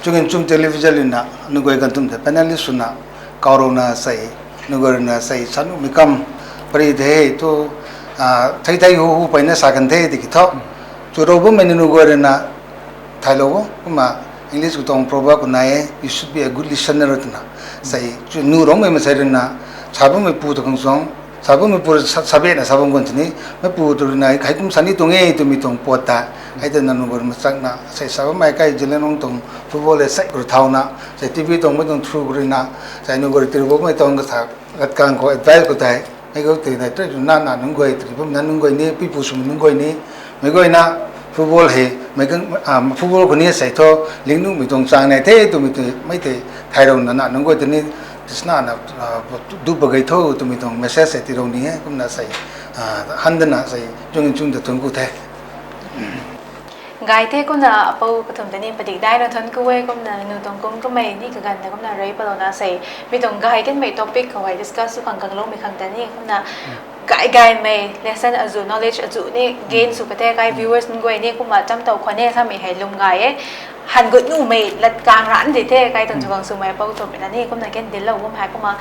Chunginchung television ruina nunc guay ganv tum the panelist swna kaurouna sei, nunc guay ruina sei sa nuhmei kam pary the thu, thei thei hu hu peyna sa kan the tiki thu, churou bammei nunc guay ruina thaylou o kumna English khou tuang proverb khou nai e, you should be a good listener twna. Sei chu nu rongmei masei ruina sa bammei pu ta khang suang sa bammei pu sabena sa bam gun tini, meipu tu ruina hei kum sa ni tuang e twmei tuang pat ta, hei tei nang nunc guay machakna sei sa bammei kai Zeliangrong tuang football e sei ru thauna sei T V tuang mei tuang through ruina sei nunc guay tirou bammei tuang kasa gatkang khou advice khou tei meic guay tei nai tei ruina na nunc guay tei bam na nunc guay ni pipu swmei nunc guay ni meic guayna football hei mei football khou ni sei thu ling nuhmei tuang chang nai the twmei tei mei tei thaylouna na nunc guay tei ni tisnana du pagay tho twmei tuang message sei tiilou ni e kumna sei handana sei Chunginchung ta thangc ku the. Gay the kumna apou kathumh tei ni padik daina thangc ku e kumna nu tuang kum kamei ni kaganv ta kumna rey palouna sei mi tuang gay kanmei topic khou hei discuss sw khang kangloumei khang ta ni kumna gay gaymei lesson azuh knowledge azuh ni gain sw ka the kai viewers nunc guay ni kumna cham tow khwan e samei hei lwm gay e. Han gut nuhmei lat kang ran di the kai tuang chubang swmei apou kathumh ruina ni kumna ken dinclou bam hei kumna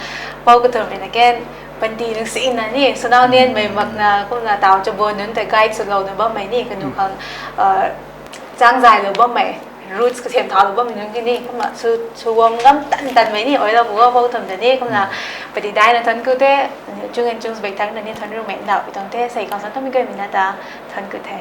apou kathumh ruina ken panty nungsina ni swnau nianmei makna kumna taw chabon nunc tei guide swlouna bammei ni kanu khang chang zaylou bammei roots kasem thaulou bammei nunc ki ni kumna sw, sw guang ngam tan tanmei ni oilou pu apou kathumh ta ni kumna padik daina thangc ku the. Chunginchung bek thangc na ni thangc rumei ndauh pi tuang the sei kang san tamei gaymei na ta thangc ku the.